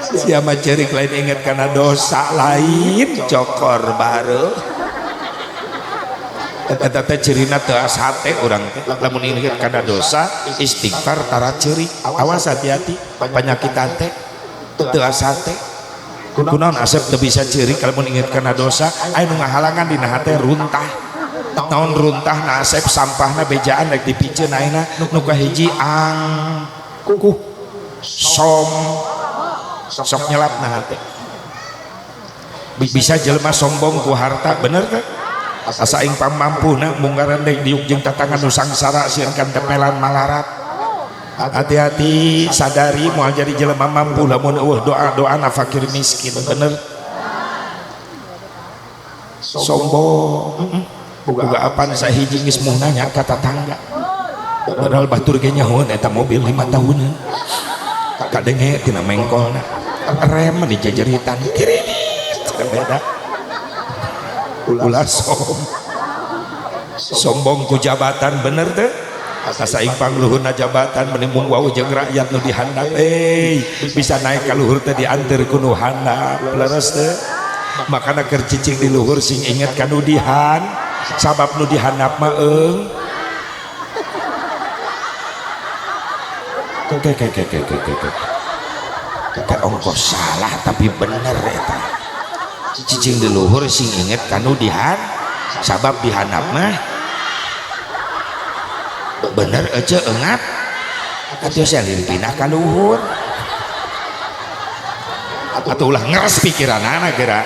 Speaker 1: Siapa cerik lain inget karena dosa lain cokor baru. Eta teh cirina teu asa hate urang teh. Lamun inget karena dosa istighfar tara ceurik. Awas hati-hati panyakitan teh teu asa hate. Kunaon Asep teu bisa ceurik lamun inget karena dosa aya nu ngahalangan dina hate runtah. Naon runtahna Asep sampahna bejaan rek dipiceun ayeuna nu kahiji angkuh som sok nyelap na hate. Bisa jelema sombong ku harta bener teh? Asa aing pamampuna munggaran deui diuk jeung tatangan nu sangsara sieun kan tepelan malarat. Hati-hati sadari moal jadi jelema mampu lamun eueuh doa-doana fakir miskin bener. Sombong boga apan sahiji geus moh nanya ka tatangga. Padahal batur ge nyahoeun eta mobil 5 tahunan. Kadenge tina mengkolna rem dijajeritan kiri beda. Ulah sombong ku jabatan bener teh. Asa aing pangluhurna jabatan menimbung wau jeung rakyat nu dihandap bisa naik ka luhur teh dianteur ku nu handap leres teh. Makana keur cicing di luhur sing inget ka nu dihan sabab nu dihandap mah eung. Oke. Ongkos salah tapi bener eta. Cicing di luhur sing inget ka nu dihan sabab dihandap mah bener aja engat atuh saya pindah ka luhur atuh ulah ngeres pikiranana geura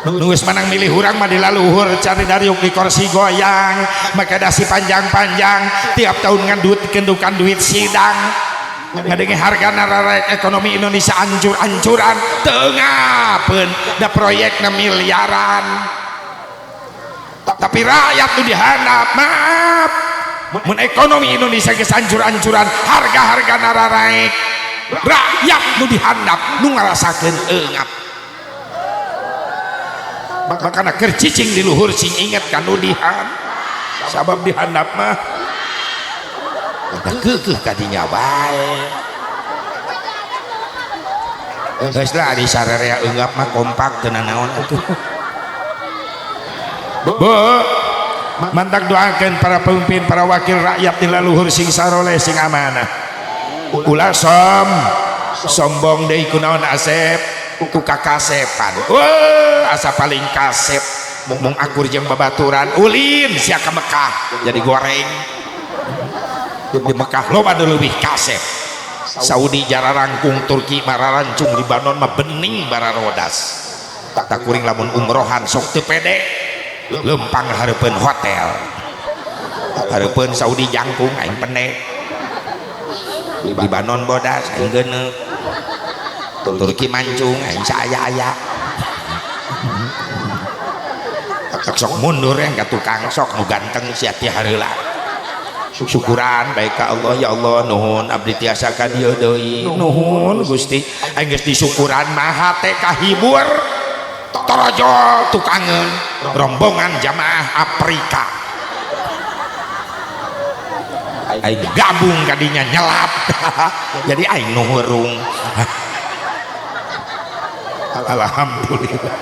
Speaker 1: nu geus menang milih urang mah di laluhur cari dariuk di kursi goyang make dasi panjang-panjang tiap tahun ngan kendukan duit sidang ngadenge harga nararek ekonomi Indonesia ancur-ancuran teu ngapeun da proyekna miliaran tapi rakyat nu dihandap maaf mun ekonomi Indonesia geus ancur-ancuran harga-harga nararaek rakyat nu dihandap nu ngarasakeun eungap. Makana keur cicing di luhur sing inget ka nu dihan sabab dihandap mah keukeuh ka dinya bae. Geus lah di sararea eungap mah kompak teu nanaon atuh. Bu mantak doakan para pemimpin, para wakil rakyat di laluhur sing saroleh sing amanah. Ulah sombong deui kunaon Asep ku kakasepan. Wah, asa paling kasep mung akur jeung babaturan ulin sia ka Mekah jadi goreng. Di Mekah loba nu leuwih kasep. Saudi jararangkung, Turki mararancung, Libanon mah bening bararodas. Tak kuring lamun umrohan sok teu pede. Lempang hareupeun hotel hareupeun Saudi jangkung aing pendek Libanon bodas aing geuneuh. Turki mancung aing saaya-aya. Sok mundur yang ka tukang sok nu ganteng sia ti hareula. Syukuran baik ka Allah, ya Allah nuhun abdi tiasa ka dieu deui. Nuhun Gusti. Aing geus disyukuran mah hate kahibur. Torojol tukangeun rombongan jamaah Afrika. Aing gabung kadinya nyelap. Jadi aing nu hurung. Alhamdulillah.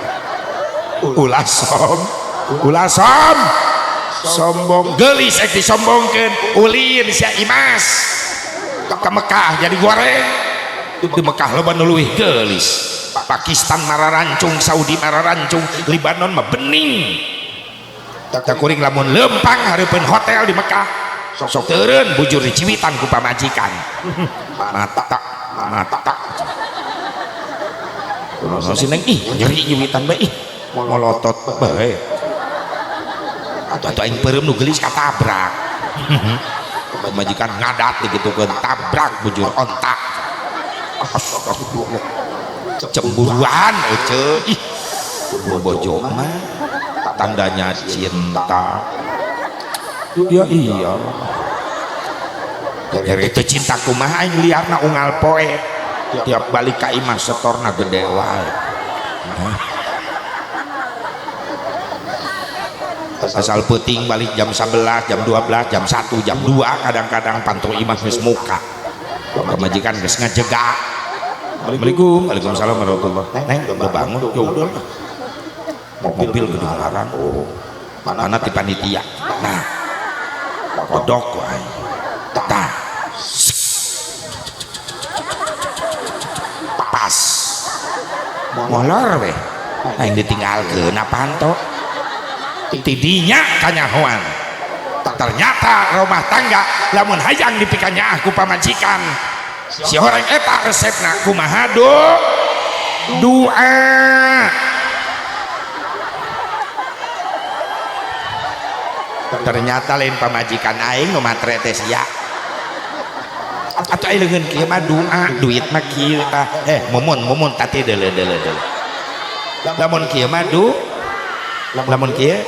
Speaker 1: Ulah som, ulah som. Sombong geulis ek disombongkeun, ulin sia Imas. Ka Mekah jadi goreng. Di Mekah loba nu leuwih geulis. Pakistan mararancung, Saudi mararancung, Libanon mah bening. Takuring lamun lempang hareupeun hotel di Mekah, sok teureun bujur diciwitan ku pamajikan. Mata mata. Si neng ih nyeri nyiwitan bae ih molotot bae. Atuh aing peureum nu geulis katabrak. Pamajikan ngadat digitukeun tabrak bujur ontak. Astagfirullah. Cemburuan ece ih bojo mah tandanya cinta. Ya iya. Dari itu cinta kumaha aing liarna unggal poe. Tiap balik ka imah setorna gede wae. Asal peuting balik jam 11, jam 12, jam 1, jam 2 kadang-kadang panto imah geus muka. Pamajikan geus ngajegak. Assalamualaikum, waalaikumsalam warahmatullahi. Neng, udah bangun? Ya udah lah. Mobil kedengaran. Oh, mana ti panitia. Nah, kodok wae. Tah. Pas. Molor weh. Aing ditinggalkeun apaan to? Tidinya kanyahoan. Ternyata rumah tangga lamun hayang dipikanyaah ku pamajikan. Si orang eta resepna kumaha doa. Ternyata lain pamajikan aing nu matre teh sia. Atuh aing leungeun kieu mah doa, duit mah kieu tah. Mumun mumun tati deuleu deuleu deuleu. Lamun kieu mah du lamun kieu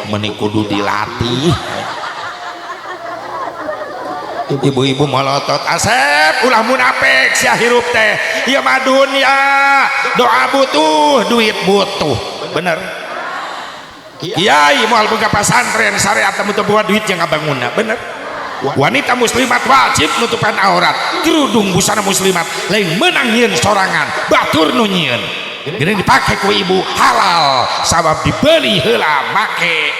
Speaker 1: meni kudu dilatih. Ibu-ibu molotot Asep ulah munafik sia hirup teh ieu mah dunya doa butuh duit butuh bener kiai moal boga pasantren syariat teu boga duit jeung ngabangunna bener wanita muslimat wajib nutupan aurat kerudung busana muslimat lain meunang nyieun sorangan batur nu nyieun geuning dipake ku ibu halal sabab dibeli heula make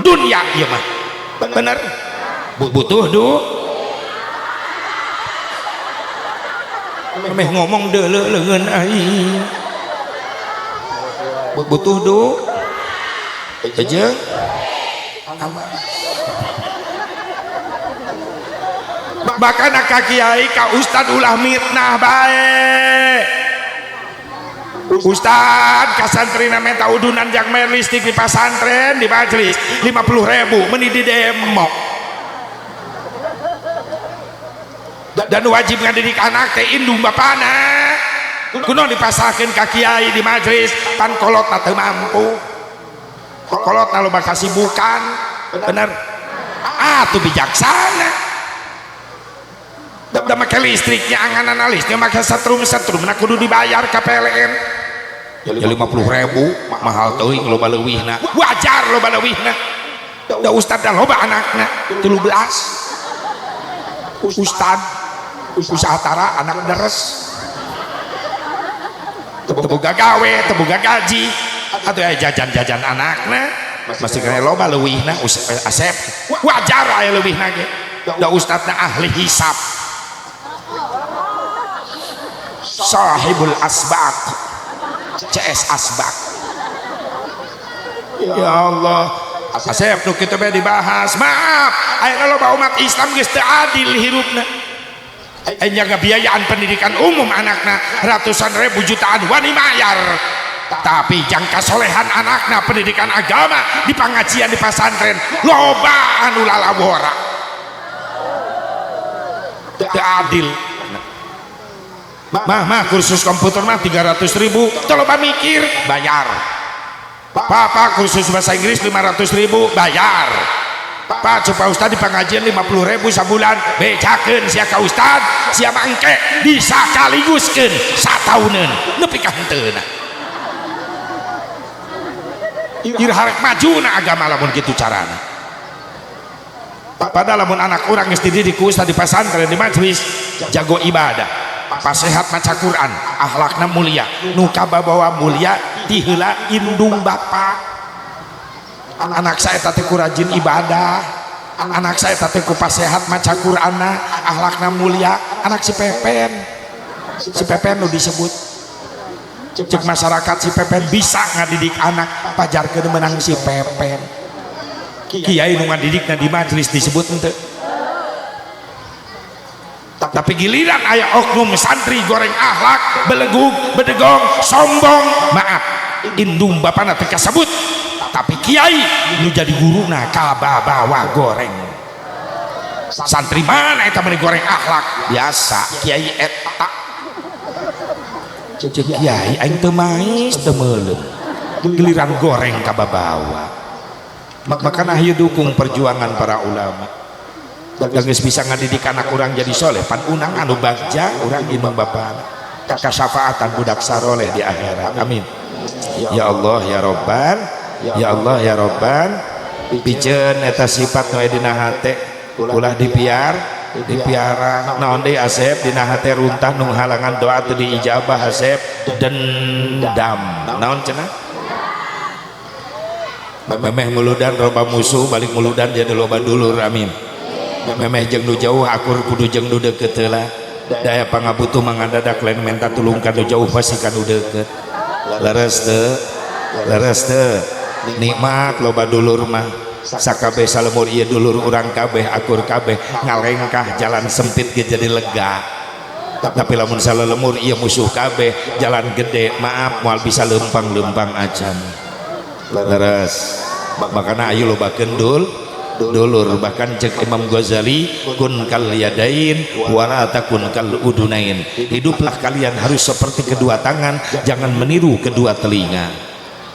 Speaker 1: dunya ieu mah bener butuh du meh ngomong deuleu leungeun aing butuh du jeung bahkan ka kiai ka ustad ulah mitnah bae ustad ka santrina menta udunan jang bayar listrik di pasantren di majelis 50.000 meni di demo. Dan wajib ngadidik anak teh indung bapana kuno dipasahkeun ka kiai di majelis pan kolotna teu mampu kolotna loba kasibukan bener ah tuh bijaksana da make listriknya anganan alisnya make setrum-setrum na kudu dibayar ka PLN ya 50.000 mahal teuing loba leuwihna wajar loba leuwihna da ustad da loba anakna 13 ustad usaha tara anak deres teu boga gawe teu boga gaji atuh aya jajan-jajan anakna masih kena loba leuwihna Asep wajar aya leuwihna ge da ustadna ahli hisab sahibul asbaq CS asbaq ya Allah Asep nu kitu bae dibahas maaf ayeuna loba umat Islam geus teu adil hirupna aing jaga biayaan pendidikan umum anakna ratusan ribu jutaan wani mayar tapi jangka solehan anakna pendidikan agama di pengajian di pasantren loba anu lalawora Teu adil. Mah mah kursus komputer mah 300 ribu, teu loba mikir, bayar. Papa, kursus bahasa Inggris 500 ribu, bayar. Pak, coba Ustad di pengajian 50 ribu sabulan, bejakeun sia ka Ustad, sia mangke disakaliguskeun satauneun nepi ka henteuna. Iraha rek maju na agama lamun kitu carana? Padahal lamun anak urang geus dididik ku ustad di pesantren, di majelis, jago ibadah, pasehat maca Quran, akhlakna mulia, nu kababawa mulia ti heula indung bapa. Anak saya teh ku rajin ibadah, anak saya teh ku pasehat maca Qur'anna, akhlakna mulia. Anak si Pepen, si Pepen nu disebut cek masyarakat si Pepen bisa ngadidik anak, pajarkeun menang si Pepen. Kiai nu ngadidikna di majelis disebut henteu? Tapi giliran aya oknum santri goreng akhlak, belegug, bedegong, sombong, maaf, indung bapana teu kasebut, tapi kiai nu jadi guruna kababawa goreng. Santri mana eta meni goreng akhlak? Biasa kiai eta. Cek kiai, aing teu mais teu meuleum, giliran goreng kababawa. Makana hayu dukung perjuangan para ulama. Da geus bisa ngadidik anak urang jadi soleh, pan unang anu bagja urang indung bapana, kasafaatan budak saroleh di akhirat. Amin ya Allah ya Robban, ya Allah ya Robban. Piceun eta sifat nu aya dina hate, ulah dipiar dipiara. Naon deui, Asep, dina hate runtah nu halangan doa teu diijabah? Asep, dendam. Naon cenah? Memeh muludan loba musuh, balik muludan jadi loba dulur. Amin. Memeh jeung nu jauh akur, kudu jeung nu deukeut heula. Daya pangabutuh mangadadak, lain menta tulung ka nu jauh, pasti ka nu deukeut. Leres teu? Leres teu? Nikmat loba dulur mah. Sakabeh salemur ieu dulur urang kabeh, akur kabeh, ngalengkah jalan sempit ge jadi lega. Tapi lamun salalemur ieu musuh kabeh, jalan gede, maaf, moal bisa lempang-lempang acan. Leres? Makana ayo lobakeun dulur. Bahkan cek Imam Ghazali, kun kal yadain wala takun kal udunain, hiduplah kalian harus seperti kedua tangan, jangan meniru kedua telinga.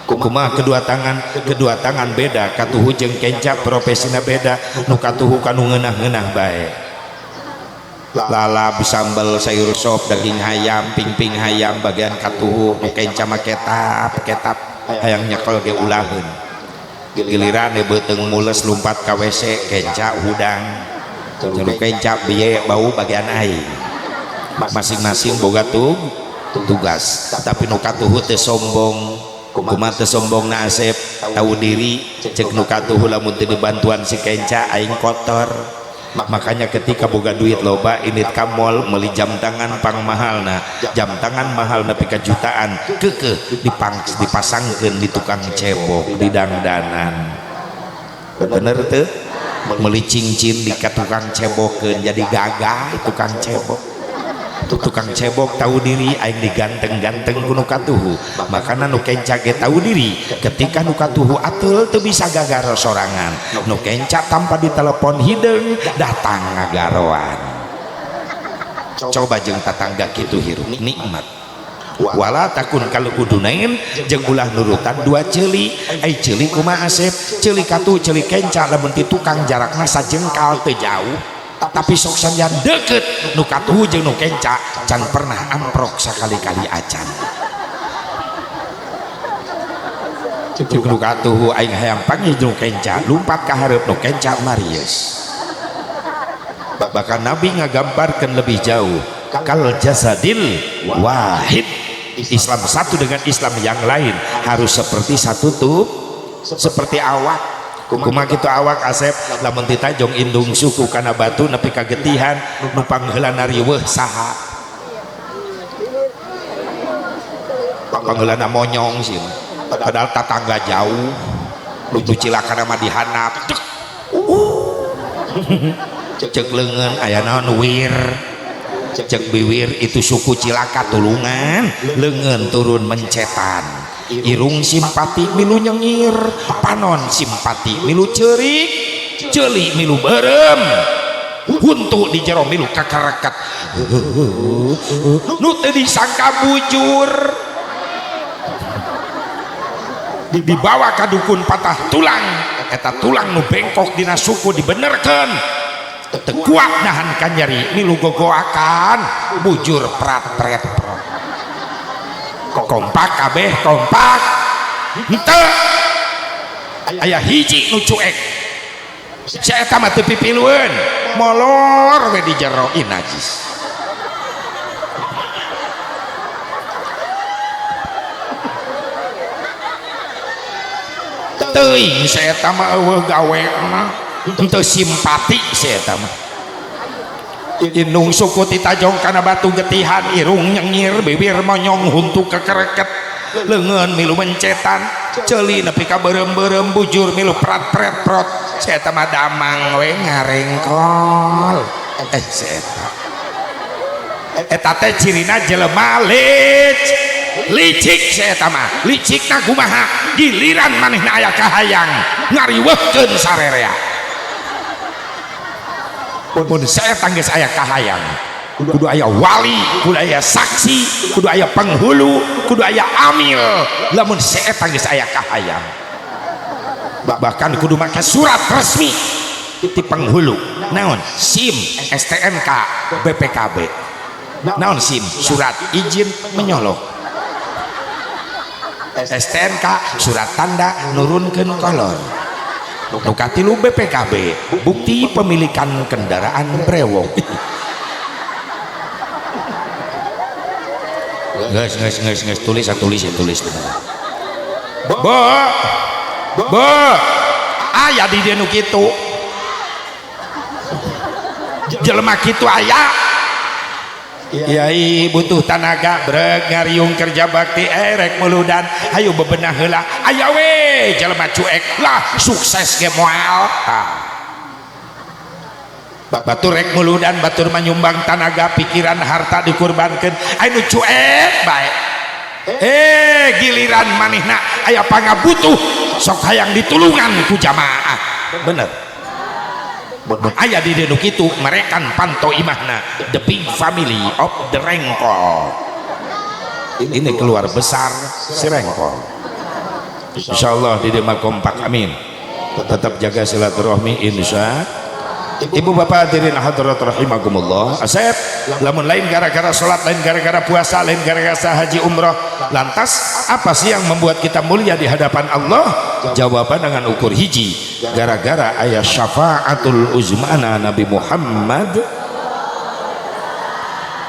Speaker 1: Kumaha kedua tangan? Kedua tangan beda, katuhu jeung kenca profesina beda. Nu katuhu kanu ngeunah-ngeunah bae, lalap, sambal, sayur sop, daging hayam, pingping hayam bagian katuhu. Nu kenca mah ketap ketap, hayang nyekel ge ulaheun. Giliran beuteung mules lumpat ka WC, kenca hudang. Nu kenca biye bau, bagian aing. Masing-masing boga tuh tugas, tapi nu katuhu teu sombong. Kumaha teu sombong na, Asep? Tahu diri. Cek nu katuhu, lamun teu dibantuan si kenca, aing kotor. Makanya ketika boga duit loba, indit ka mall meuli jam tangan pang mahalna. Jam tangan mahal nepi ka jutaan, keukeuh dipasangkeun di tukang cebok, di dangdanan. Bener teu? Meuli cincin di ka tukang cebokeun, jadi gagah tukang cebok. Tukang cebok tahu diri, aing diganteng-ganteng ku nu katuhu. Makana nu kenca ge tahu diri, ketika nu katuhu ateul teu bisa gagaro sorangan, nu kenca tanpa ditelepon hideung datang ngagaroan. Coba jeung tatangga kitu hirup nikmat. Wala takun kal udunain, jeung ulah nurutan dua ceuli. Ai ceuli kumaha, Asep? Ceuli katuhu, ceuli kenca, lamun ti tukang jarakna sajengkal, teu jauh, tapi sok sanajan deket, nu katuhu jeung nu kenca can pernah amprok sakali-kali acan. Cek nu katuhu, aing hayang panggih nu kenca, lumpat ka hareup, nu kenca marius. Bahkan Nabi ngagambarkan lebih jauh, kal jasadil wahid. Islam satu dengan Islam yang lain harus seperti satu tuh, seperti awak. Kumaha kitu awak, Asep? Lamun ditajong indung suku kana batu nepi ka getihan, nu pangheulana riweuh saha? Pangheulana monyong sih, padahal tatangga jauh. Nu cilakana mah dihandap. Cek leungeun aya naon wir, cek biwir itu suku cilaka tulungan. Leungeun turun mencetan, irung simpati milu nyengir, panon simpati milu ceurik, ceuli milu beureum. Huntu di jero milu kakereket. Nu teu disangka bujur. Dibawa ka dukun patah tulang, eta tulang nu bengkok dina suku dibenerkeun. Teu kuat nahan kanyeri, milu gogoakan, bujur prat pret prot. Kompak kabeh kompak. Henteu. Aya hiji nu cuek. Si eta mah teu pipilueun, molor we di jero najis. Teuing si eta mah eueuh gawe mah, henteu simpati si eta mah. Indung suku titajong kana batu getihan, irung nyengir, bibir monyong, huntu kekereket, leungeun milu mencetan, ceuli nepi ka beureum-beureum, bujur milu prat-pret prot. Si eta mah damang we ngarengkol. Si eta. Eta teh cirina jelema licik si eta mah. Licikna kumaha? Giliran manehna aya kahayang ngariweuhkeun sarerea. Mun saya geus aya kahayang, kudu aya wali, kudu aya saksi, kudu aya penghulu, kudu aya amil. Lamun saya geus aya kahayang, bahkan kudu make surat resmi ti penghulu. Naon? SIM, STNK, BPKB. Naon SIM? Surat izin menyolok. STNK surat tanda nurunkeun kolor. Nu katilu BPKB, bukti pemilikan kendaraan brewok. Geus geus geus geus tulis tulis tulis. Bo bo aya di dieu nu kitu. Jelema kitu aya. Yai butuh tanaga breg ngariung kerja bakti erek muludan hayu bebenah heula aya we jelema cuek lah sukses ge moal. Batur rek muludan batur manyumbang tanaga pikiran harta dikurbankeun anu cuek bae. Giliran manehna aya pangabutuh sok hayang ditulungan ku jamaah. Bener. Aya di dieu nu kitu merekan panto imahna the big family of the rengkol. Ini keluar besar si rengkol. Insyaallah di dieu mah kompak, amin. Tetap jaga silaturahmi insya. Ibu bapak hadirin hadirat rahimakumullah. Asep, lamun lain gara-gara salat, lain gara-gara puasa, lain gara-gara haji umroh, lantas apa sih yang membuat kita mulia di hadapan Allah? Jawaban dengan ukur hiji, gara-gara ayat syafaatul uzmana Nabi Muhammad.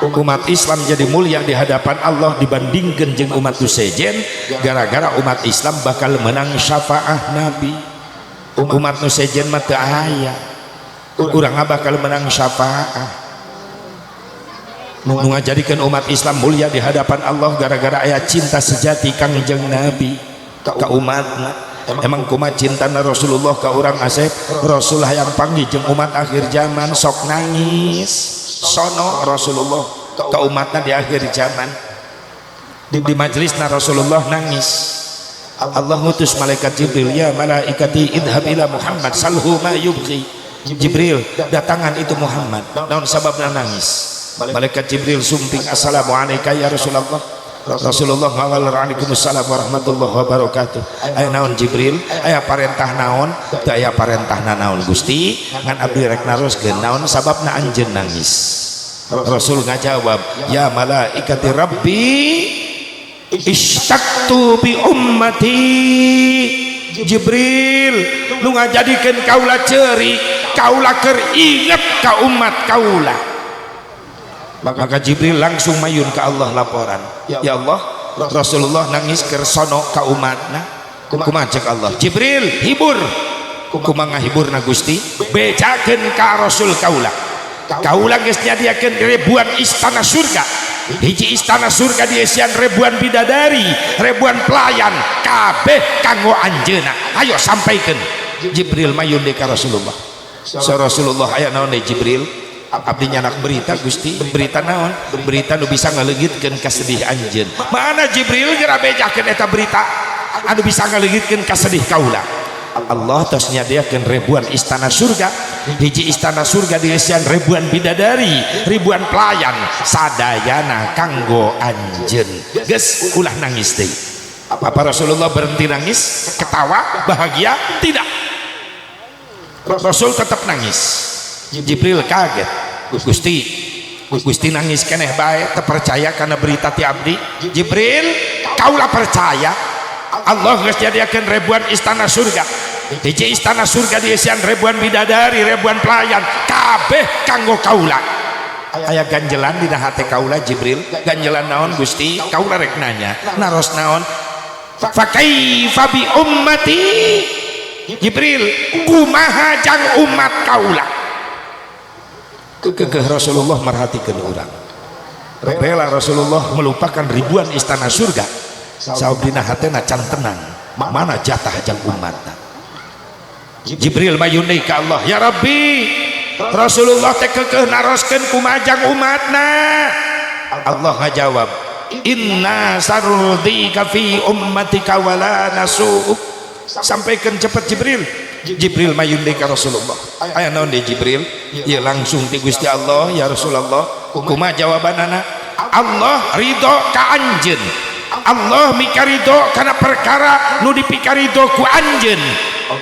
Speaker 1: Umat Islam jadi mulia di hadapan Allah dibandingkan jeung umat sejen, gara-gara umat Islam bakal menang syafaah Nabi. Umat nu sejen mah teu aya. Urang bakal menang syafaah. Nu ngajadikeun umat Islam mulia di hadapan Allah gara-gara aya cinta sejati Kangjeng Nabi ka umatna. Emang kumaha cintana Rasulullah ka urang Asep? Rasul hayang panggih jeung umat akhir zaman sok nangis. Sono Rasulullah ka umatna di akhir zaman. Di majelisna Rasulullah nangis. Allah ngutus malaikat Jibril, ya malaikati idhab ila Muhammad salhu ma yubqi. Jibril datangan itu Muhammad, naon sababna nangis? Malaikat Jibril sumping, assalamualaikum ya Rasulullah. Rasulullah ngawal waalaikumsalam warahmatullahi wabarakatuh. Aya naon Jibril? Aya parentah naon? Teu aya parentahna naon Gusti? Ngan abdi rek naroskeun naon sababna anjeun nangis? Rasul ngajawab, ya malaikati rabbi ishtaqtu bi ummati. Jibril nu ngajadikeun kaula ceuri, kaula keur inget ka umat kaula. Maka Jibril langsung mayun ke Allah laporan, ya Allah, Rasulullah nangis keur sono ka umatna. Kumaha cek Allah? Jibril hibur. Kumaha ngahiburna Gusti? Bejakeun ka Rasul kaula. Kaula geus nyadiakeun ribuan istana surga. Hiji istana surga diisian ribuan bidadari, ribuan pelayan, kabeh kanggo anjeunna. Ayo sampaikan. Jibril mayun deui ka Rasulullah. Sa Rasulullah aya naon deui Jibril? Abdi nyanak berita Gusti, berita naon? Berita nu bisa ngaleungitkeun kasedih anjeun. Mana Jibril geura bejakeun eta berita anu bisa ngaleungitkeun kasedih kaula? Allah tos nyadiakeun ribuan istana surga. Hiji istana surga diisian ribuan bidadari, ribuan pelayan, sadayana kanggo anjeun. Geus ulah nangis deui. Apa Rasulullah berhenti nangis? Ketawa, bahagia? Tidak. Rasul tetap nangis. Jibril kaget. Gusti, Gusti nangis keneh bae, terpercaya karena berita ti abdi. Jibril, kaulah percaya Allah geus nyadiakeun ribuan istana surga. Hiji istana surga diisian ribuan bidadari, ribuan pelayan, kabeh kanggo kaula. Aya ganjelan dina hate kaula Jibril, ganjelan naon Gusti? Kaula rek nanya, naros naon? Fa kaifa bi ummati? Jibril, kumaha jang umat kaula? Kekeh Rasulullah merhatikeun urang. Rela Rasulullah melupakan ribuan istana surga. Saub dina hatena can tenang, mana jatah jang umatna. Jibril mayun deui ka Allah, ya Rabbi, Rasulullah teh kekeh naroskeun kumaha jang umatna. Allah ngajawab, inna sarudika fi ummatika wala nasu'uk. Sampaikan cepat Jibril. Jibril mayun deui ka Rasulullah. Aya naon deui Jibril? Ya langsung ti Gusti Allah, ya Rasulullah. Kumaha jawabanana? Allah ridho ka anjeun. Allah mikarido kana perkara nu dipikarido ku anjeun.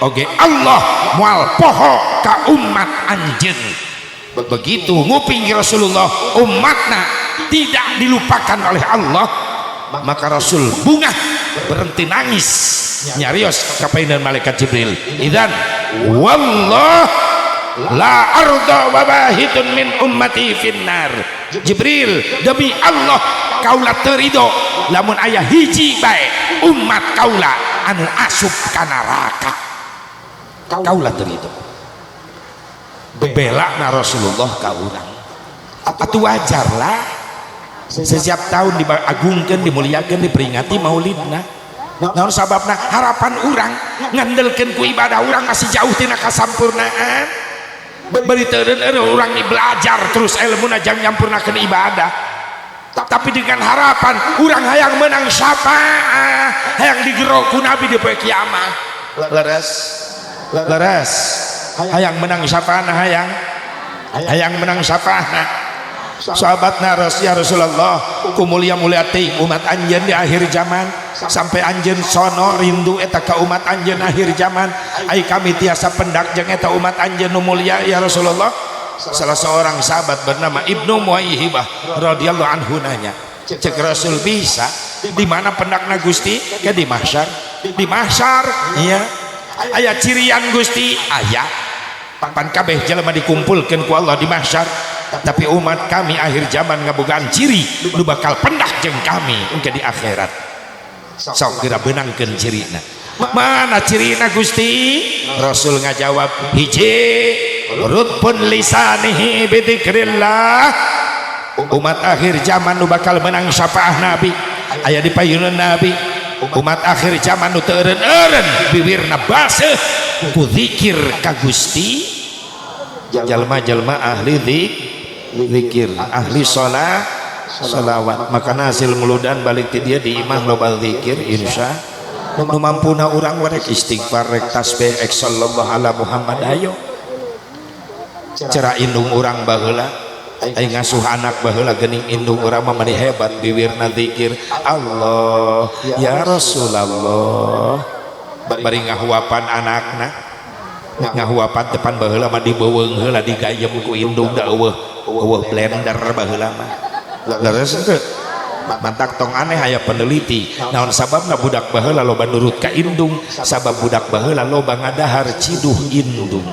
Speaker 1: Oge Allah moal poho ka umat anjeun. Begitu nguping Rasulullah umatna tidak dilupakan oleh Allah, maka Rasul bungah berhenti nangis nyarios kapainan malaikat Jibril. Idzan wallah la arda wa wahidun min ummati finnar. Jibril, demi Allah kaula teu ridho lamun aya hiji bae umat kaula anu asup ka neraka. Kaula teu ridho. Bela na Rasulullah ka urang. Atuh wajar lah setiap tahun diagungkeun, dimuliakeun, diperingati maulidna. Naon sababna? Harapan urang ngandelkeun ku ibadah urang masih jauh tina kasampurnaan. Bari teu urang ni belajar terus ilmuna jang nyampurnakeun ibadah. Tapi dengan harapan urang hayang menang syafaah, hayang digero ku Nabi di poe kiamat. Leres, leres. Hayang menang syafaah, hayang hayang menang syafaah. Sahabat naros, ya Rasulullah, ku mulia-mulia teuing umat anjeun di akhir zaman, sampai anjeun sono rindu eta ka umat anjeun akhir zaman. Ai kami tiasa pendak jeung eta umat anjeun nu mulia ya Rasulullah. Salah seorang sahabat bernama Ibnu Muwaihibah radhiyallahu anhu nanya, cek Rasul bisa di mana pendakna Gusti? Ke di mahsyar. Di mahsyar, iya. Aya cirian Gusti, aya. Pan kabeh jelema dikumpulkeun ku Allah di mahsyar. Tapi umat kami akhir zaman ngabogaan ciri nu bakal pendak jeung kami engke di akhirat. Sok geura beunangkeun cirina. Mana cirina Gusti? Rasul ngajawab, hiji rutbun lisanihi bidzikrillah. Umat akhir zaman nu bakal menang syafaah Nabi, aya di payunan Nabi. Umat akhir zaman nu teu eureun-eureun bibirna baseuh ku zikir ka Gusti. Jalma-jalma ahli zikir, ahli sholat, sholawat. Maka hasil muludan balik ti dia di imah loba zikir, insya nu mampuna urang rek istighfar, rek tasbih, rek sallallahu ala Muhammad. Ayo cara indung urang baheula, aing ngasuh anak baheula geuning indung urang mah mani hebat bibirna zikir Allah ya Rasulullah, bari ngahuapan anakna. Ngahuapan depan baheula mah dibeuweung heula, digayem ku indung, da eueuh eueuh blender baheula mah. Leres teu? Mantak tong aneh aya peneliti, naon sababna budak baheula loba nurut ka indung? Sabab budak baheula loba ngadahar ciduh indung.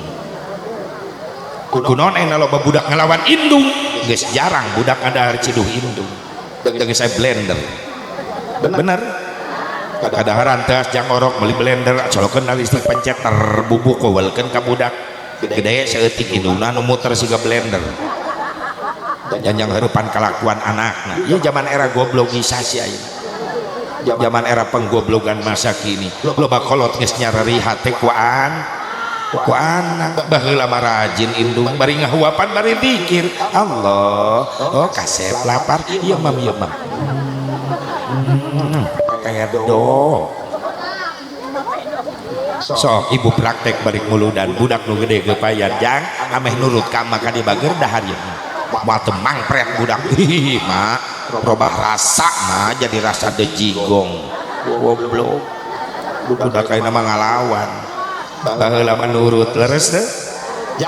Speaker 1: Kunaon ayeuna loba budak ngelawan indung? Geus jarang budak ngadahar ciduh indung, geus aya blender. Bener, kadaharan teh jang orok meuli blender, colokeun listrik, pencet terbubuk, kowalkeun ka budak. Gede saeutik indungna nu muter siga blender, janjang heurepan kalakuan anakna. Ieu zaman era goblogisasi ayeuna, zaman era penggoblogan masa kini. Loba kolot geus nyareri hate ku ku anak. Baheula mah rajin indung, bari ngahuapan bari zikir Allah. Oh, kasep lapar, iya mam, iya mam, kedo. Sok ibu praktek balik muludan budak nu gede geupayan jang ameh nurut ka maka dibager dahar ieu. Moal teu mangpret budak. Hihi mak, robah rasa mah jadi rasa dejigong. Goblok. Budak ayeuna mah ngalawan. Baheula mah nurut leres teu?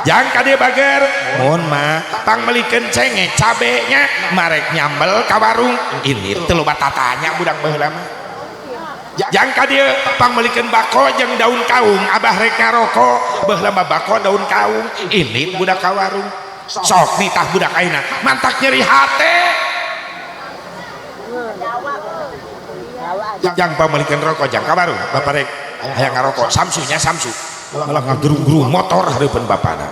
Speaker 1: Jang ka dieu bager, mun mah pangmeulikeun cengek cabenya marek nyambel ka warung. Ini teu loba tatanya budak baheula mah. Jang ka dieu pangmeulikeun bako jeung daun kaung, abah rek ngaroko, baheula mah bako daun kaung. Ini budak ka warung. Sok nitah budak ayeuna, mantak nyeri hate. Jang pangmeulikeun rokok jang ka warung, bapak rek hayang ngarokok, samsunya samsu. Malah ngagerung-gerung motor hareupeun bapana.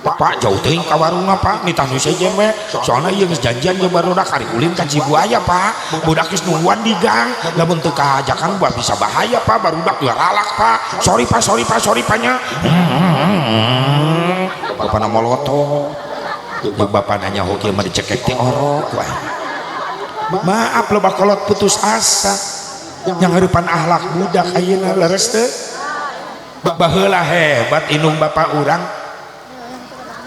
Speaker 1: Pak jauh teuing ka warungna Pak, nitah nu sejen we. Soalna ieu geus janjian jeung barudak ari ulin ka Cibuaya Pak. Budak geus nungguan di gang, lamun teu kaajakan buah bisa bahaya Pak, barudak geus ralak Pak. Sorry Pak, sorry Pak, sorry Pak nya. Bapana molotot. Jeung bapana nyaho kieu mah dicekek ti orok wae. Maaf loba kolot putus asa yang hareupan akhlak budak ayeuna leres teu. Baheula hebat indung bapak urang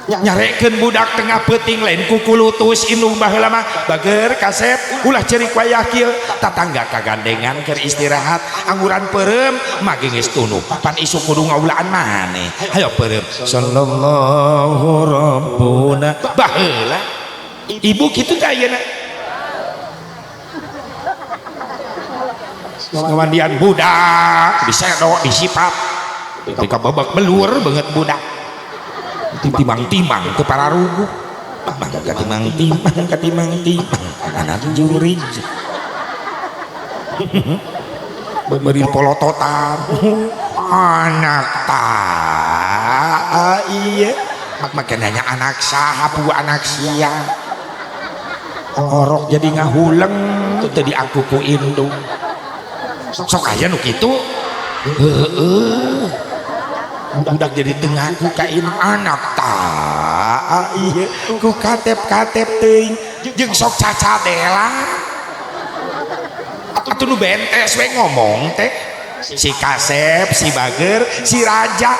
Speaker 1: nyarekeun budak tengah peuting lain kukulutus indung baheula mah bager kasep ulah ceurik wayah kieu tatangga kagandengan keur istirahat angguran peureum mage geus tunduh pan isuk kudu ngaulaan maneh hayo peureum sallallahu rabbuna baheula ibu kitu teh ayeuna ngamandian budak disedok disipat ketika babak belur banget budak timang-timang ke para ruguh mangga timang-timang katimang-timang anak jurig beri polototan anak tak iya makannya anak saha bu anak sia orok jadi ngahuleng teu diangku ku indung sok aya nu kitu heueuh budak jadi teu ngaku ka indung anak tak ieu ku katep-katep teuing jeung sok cacadela atuh nu bentes we ngomong teh si kasep si bager si raja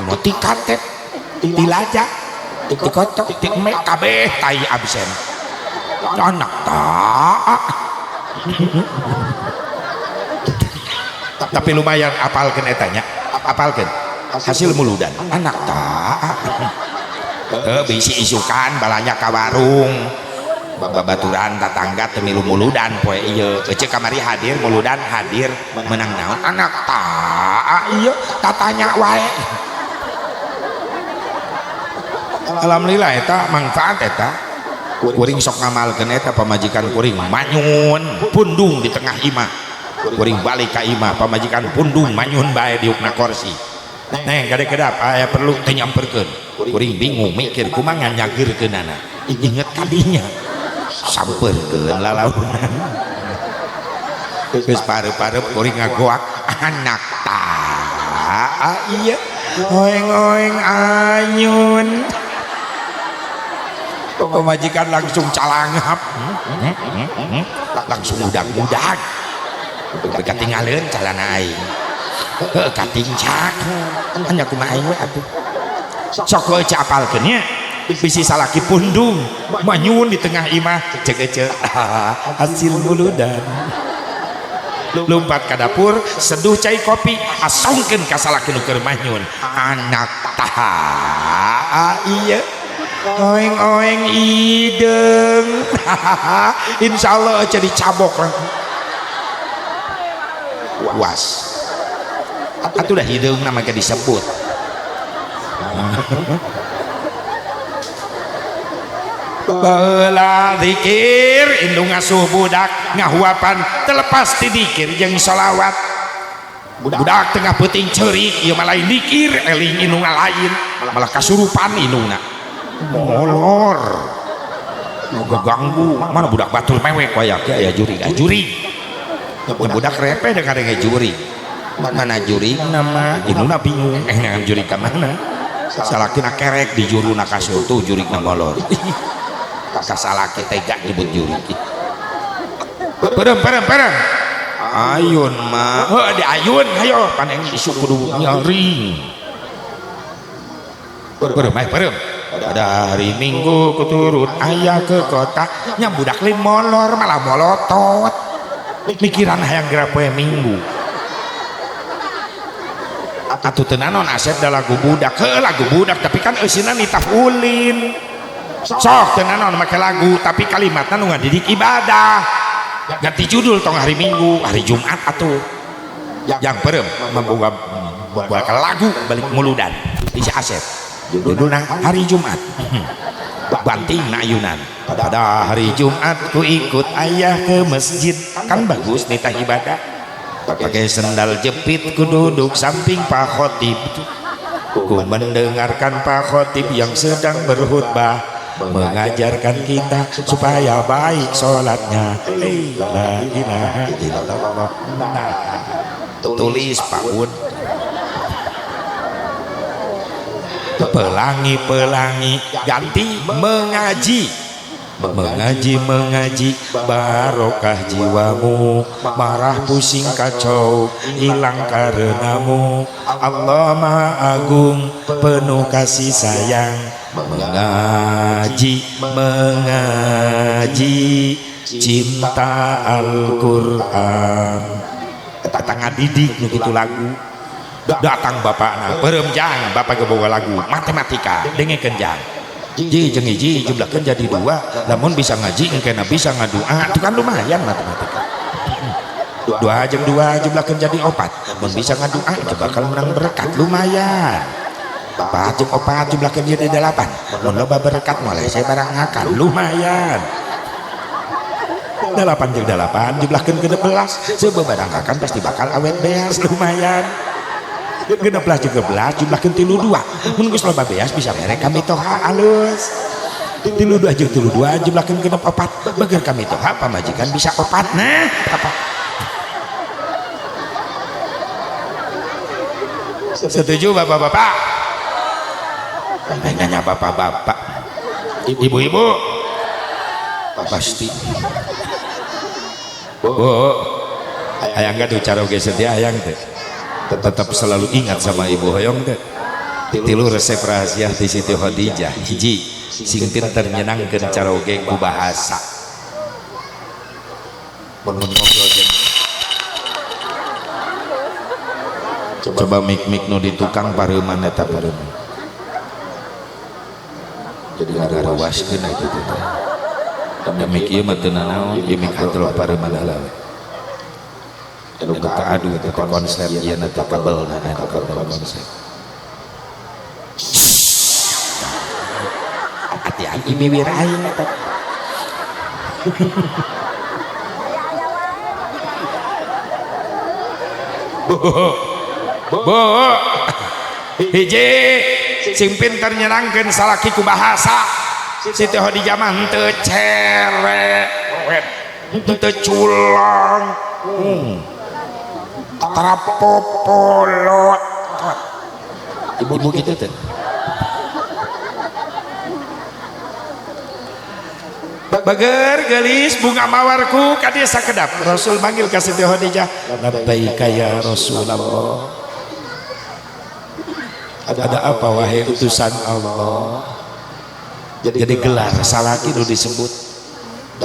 Speaker 1: nu ti katep ti laja ti kocok ti emek kabeh tai absen anak tak. Tapi lumayan apalkeun eta nya, apalkeun hasil muludan anak tak bisi isukan balanya ka warung babaturan tatangga teu milu muludan poe ieu ece kamari hadir muludan hadir menang naon anak tak ieu tatanya wae. Alhamdulillah eta manfaat eta kuring sok ngamalkeun eta pamajikan kuring manyun pundung di tengah imah kuring balik ka imah pamajikan pundung manyun bae diukna korsi neng kade kedap aya perlu teu nyamperkeun kuring bingung mikir kumaha nyageurkeunana inget kadinya samperkeun lalaunan geus pareup-pareup kuring ngagoak anak ta ieu oeng-oeng anyun pemajikan langsung calangap langsung udag-udag katinggalin calana aing heuh katincak nya kumaha aing we atuh sok heueuh apalkeun nya bisi salaki pundung manyun di tengah imah cek ece hasil muludan lompat ka dapur seduh cai kopi asongkeun ka salaki nu keur manyun anak taha ieu oeng-oeng ideung insyaallah jadi cabok lah was atuh dah hideung nama ge disebut baheula zikir indung ngasuh budak ngahuapan terlepas ti dikir jeung sholawat budak tengah peuting ceurik ieu mah lain dikir eling indungna lain malah kasurupan indungna molor ganggu mana budak batur mewek waya aya jurig jurig budak repe dengan kadenge jurig mana jurig nama indungna bingung eh jurig ka mana salakina kerek di juruna kasur tuh jurigna molor kasalaki tega nyebut jurig. Perem perem perem. Ayun mah. Heuh di ayun hayo pan aing isuk kudu nyaring. Perem aya perem. Pada hari Minggu kuturut ayah ke kota, nya budak lain molor malah molotot. Mikiran hayang geura poe Minggu. Atuh teu naon Asep da lagu budak, heuh lagu budak tapi kan eusina nitah ulin. Sok teu naon make lagu tapi kalimatna nu ngadidik ibadah. Ganti judul tong hari Minggu, hari Jumat atuh. Yang perem membuka bakal lagu balik muludan di si Asep. Judulna hari Jumat. Banting na ayunan. Pada hari Jumat ku ikut ayah ke masjid. Kan bagus nitah ibadah. Pakai sendal jepit ku duduk samping Pak Khotib. Ku mendengarkan Pak Khotib yang sedang berkhutbah, mengajarkan kita supaya baik sholatnya. La ilaha illallah. Nah, tulis Pak Un. Pelangi-pelangi ganti mengaji. Mengaji mengaji barokah jiwamu, marah pusing kacau hilang karenamu. Allah Maha Agung penuh kasih sayang. Mengaji mengaji cinta Al-Qur'an. Eta ngadidik nu kitu lagu. Datang bapakna, perem jang, bapak geboga lagu matematika, dengekeun jang. Ji jeung hiji jumlahkeun jadi dua, lamun bisa ngaji engkena bisa ngadua, itu kan lumayan matematika. Dua jeung dua jumlahkeun jadi opat, mun bisa ngadua itu bakal menang berkat, lumayan. Empat jeung opat jumlahkeun jadi delapan, mun loba berkat mulai saya barang ngakan, lumayan. Delapan jeung delapan jumlahkeun 16, sebebarang ngakan pasti bakal awet beas, lumayan. 16 jeung 11 jumlahkeun 32, mun geus loba beas bisa mere kami toha alus. 32 jeung 32 jumlahkeun 64, bager kami toha pamajikan bisa opat. Nah, apa? Setuju bapak-bapak? Nanya bapak-bapak, ibu-ibu pasti. Bu, hayang gaduh caroge setia hayang teh. Tetap selalu ingat sama ibu hoyong teh. Tilu resep rahasia di Siti Khadijah. Hiji, sing pinter nyenangkeun caroge ku bahasa. Mun ngobrol jeung coba mik-mik nu di tukang pareuman eta pareuman. Jadi ngarawaskeun eta teh. Da mik ieu mah teu nanaon, ieu mik hadroh pareuman heula we. Nu kaadu teh konser ieu na teh kabelna eta kabel konser. Hati-hati miwir aing eta. Bu, bu, hiji sing pinter nyenangkeun salaki ku bahasa. Siti Khadijah mah henteu cerewet, henteu culong. Trapopolot. Ibu gitu teh. Bager gelis bunga mawarku ka dieu sakedap. Rasul manggil ka Siti Khadijah, labbaika ya Rasulullah. Ada apa wahai utusan Allah? Jadi gelar salaki nu disebut.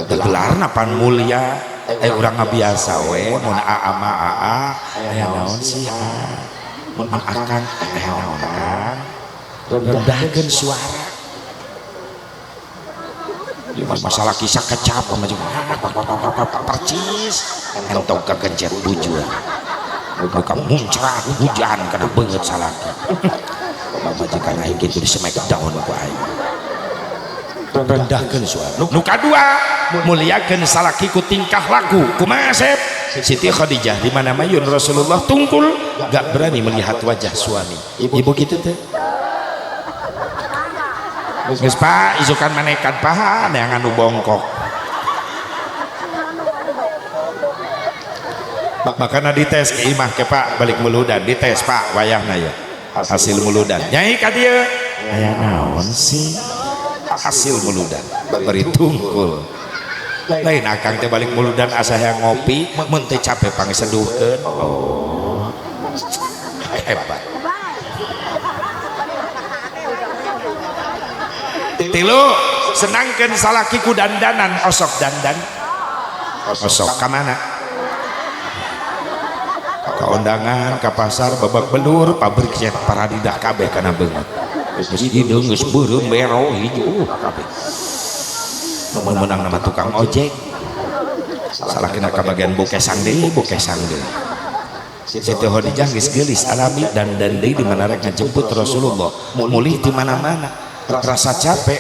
Speaker 1: Gelarna pan mulia. Urang mah biasa we mun aa mah aa, aya naon sih aa, mun akang aya naon kang. Rendahkeun suara. Masalah kisah kecap percis entong kegencet bujur. Buka muncrat hujan kana beungeut salaki. Pamajikan aing kitu di smackdown ku aing. Rendahkeun suara. Nu kadua, muliakeun salaki ku tingkah laku. Kumaha Asep? Siti Khadijah di mana mayun Rasulullah tungkul gak berani melihat wajah suami. Ibu kitu teh. Geus Pak, isukan manekan paha neangan nu bongkok. Makana dites ke imah ke Pak balik muludan dites Pak wayahna ya. Hasil muludan. Nyai ka dieu. Aya naon sih? Hasil muludan bari tungkul. Lain akang teh balik muludan asa hayang ngopi, mun teu capek pangseduhkeun. Oh. Hebat. Tilu, senangkeun salaki ku dandanan, osok dandan. Osok ka mana? Ka undangan, ka pasar, babak belur, pabrik cat paradidah kabeh kana beungeut. Geus hideung, geus beureum, bero, hijau kabeh. Nu meunang nama tukang ojek. Salakina kabagian bokesang deui, bokesang deui. Siti Khadijah geus geulis alami dandan deui di mana rek ngajemput Rasulullah. Mulih di mana-mana. Rasa capek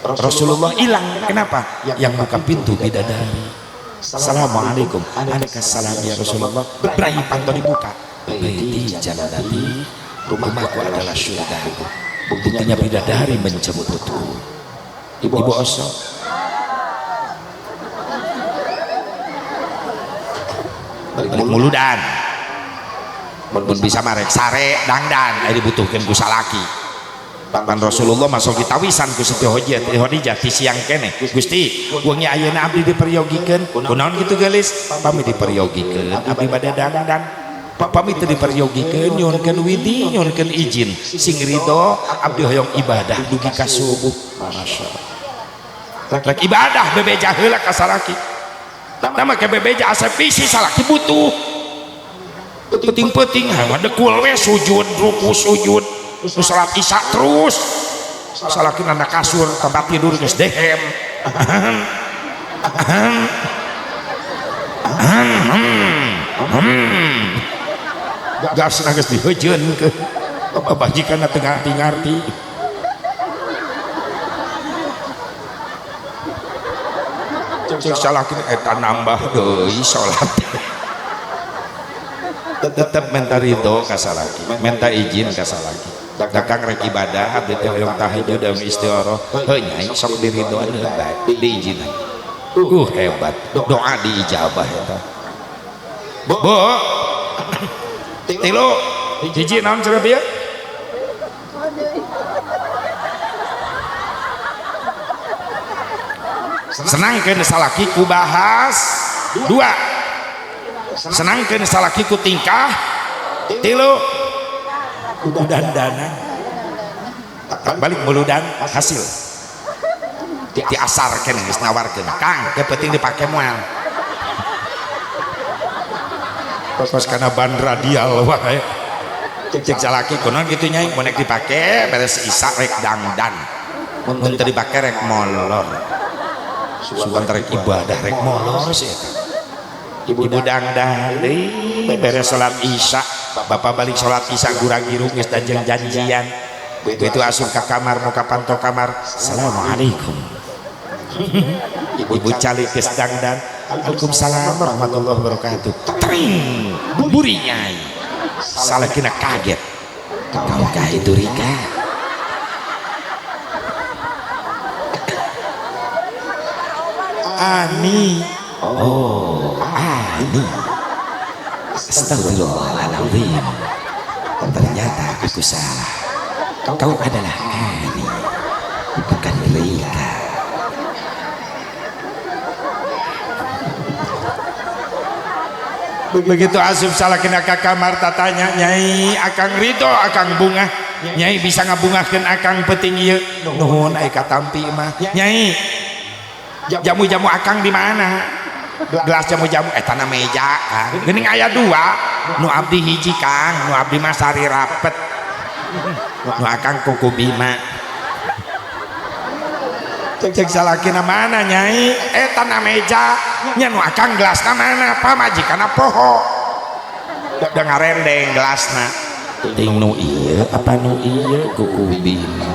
Speaker 1: Rasulullah hilang. Kenapa? Yang buka pintu bidadari. Assalamualaikum. Waalaikumsalam ya Rasulullah. Brai panto dibuka. Baiti jannati, rumahku adalah surga. Buktinya bidadari menjemputku. Ibu osok. Balik muludan. Mun bisa marek sare dangdan aya dibutuhkeun ku salaki. Pan Rasulullah masuk ditawisan ku Siti Khadijah ti siang keneh. Gusti, wengi ayeuna abdi diperyogikeun. Kunaon kitu geulis? Pami diperyogikeun, abdi bade dangdan. Pami teu diperyogikeun, nyuhunkeun widi, nyuhunkeun izin. Sing ridho abdi hoyong ibadah dugi ka subuh. Masyaallah. Rek ibadah bebeja heula ka salaki. Nama ke bebeja asa bisi salaki butuh. Penting-penting ngadekul we sujud, ruku sujud. Salat isya terus salaki nana kasur tempat tidur geus dehem. Gas geus diheujeun ke bajikanna teu ngarti-ngarti. Cek salaki eta nambah deui salat. Tetep minta ridho ka salaki, minta izin ka salaki. Dakang rek ibadah abdi teh hoyong tahajud hoyong istigharah, heuh nyai sok diridhoan heula bae, diizinan. Hebat, doa diijabah eta. Bu, tilu, hiji naon cenah bieu? Senangkeun salaki ku bahas, dua. Senangkeun salaki ku tingkah, tilu. Dandanan balik muludan hasil di asar keneh geus nawarkeun Kang ke penting dipake moal kos kana ban radial wae cek salaki kunaon kitu nyai mun rek dipake beres isya rek dangdan mun teu dipake rek molor sugan rek ibadah rek molor sih eta. Ibu dangdan deui beres salat isya bapak balik sholat isya gurang girung geus danjeng janjian begitu asup ka kamar muka panto kamar assalamualaikum ibu calik geus dangdan waalaikumsalam warahmatullahi wabarakatuh tring buri nyai salakina kaget kau kah itu Rika Ani oh Ani astagfirullahaladzim, ternyata aku salah. Kau adalah Ani, bukan Rika. Begitu asup salakina ka kamar tatanya, nyai akang ridho akang bunga, nyai bisa ngabungahkeun akang penting ieu. Nuhun ai katampi mah. Nyai, jamu-jamu akang di mana? Gelas jamu-jamu eta na meja Kang. Geuning aya dua, nu abdi hiji Kang, nu abdi mah sari rapet. Nu akang kuku bima. Cek salakina mana nyai? Eta na meja, nya nu akang gelasna mana? Pamajikanna poho. Da ngarendeng gelasna. Ting nu ieu apa nu ieu kuku bima.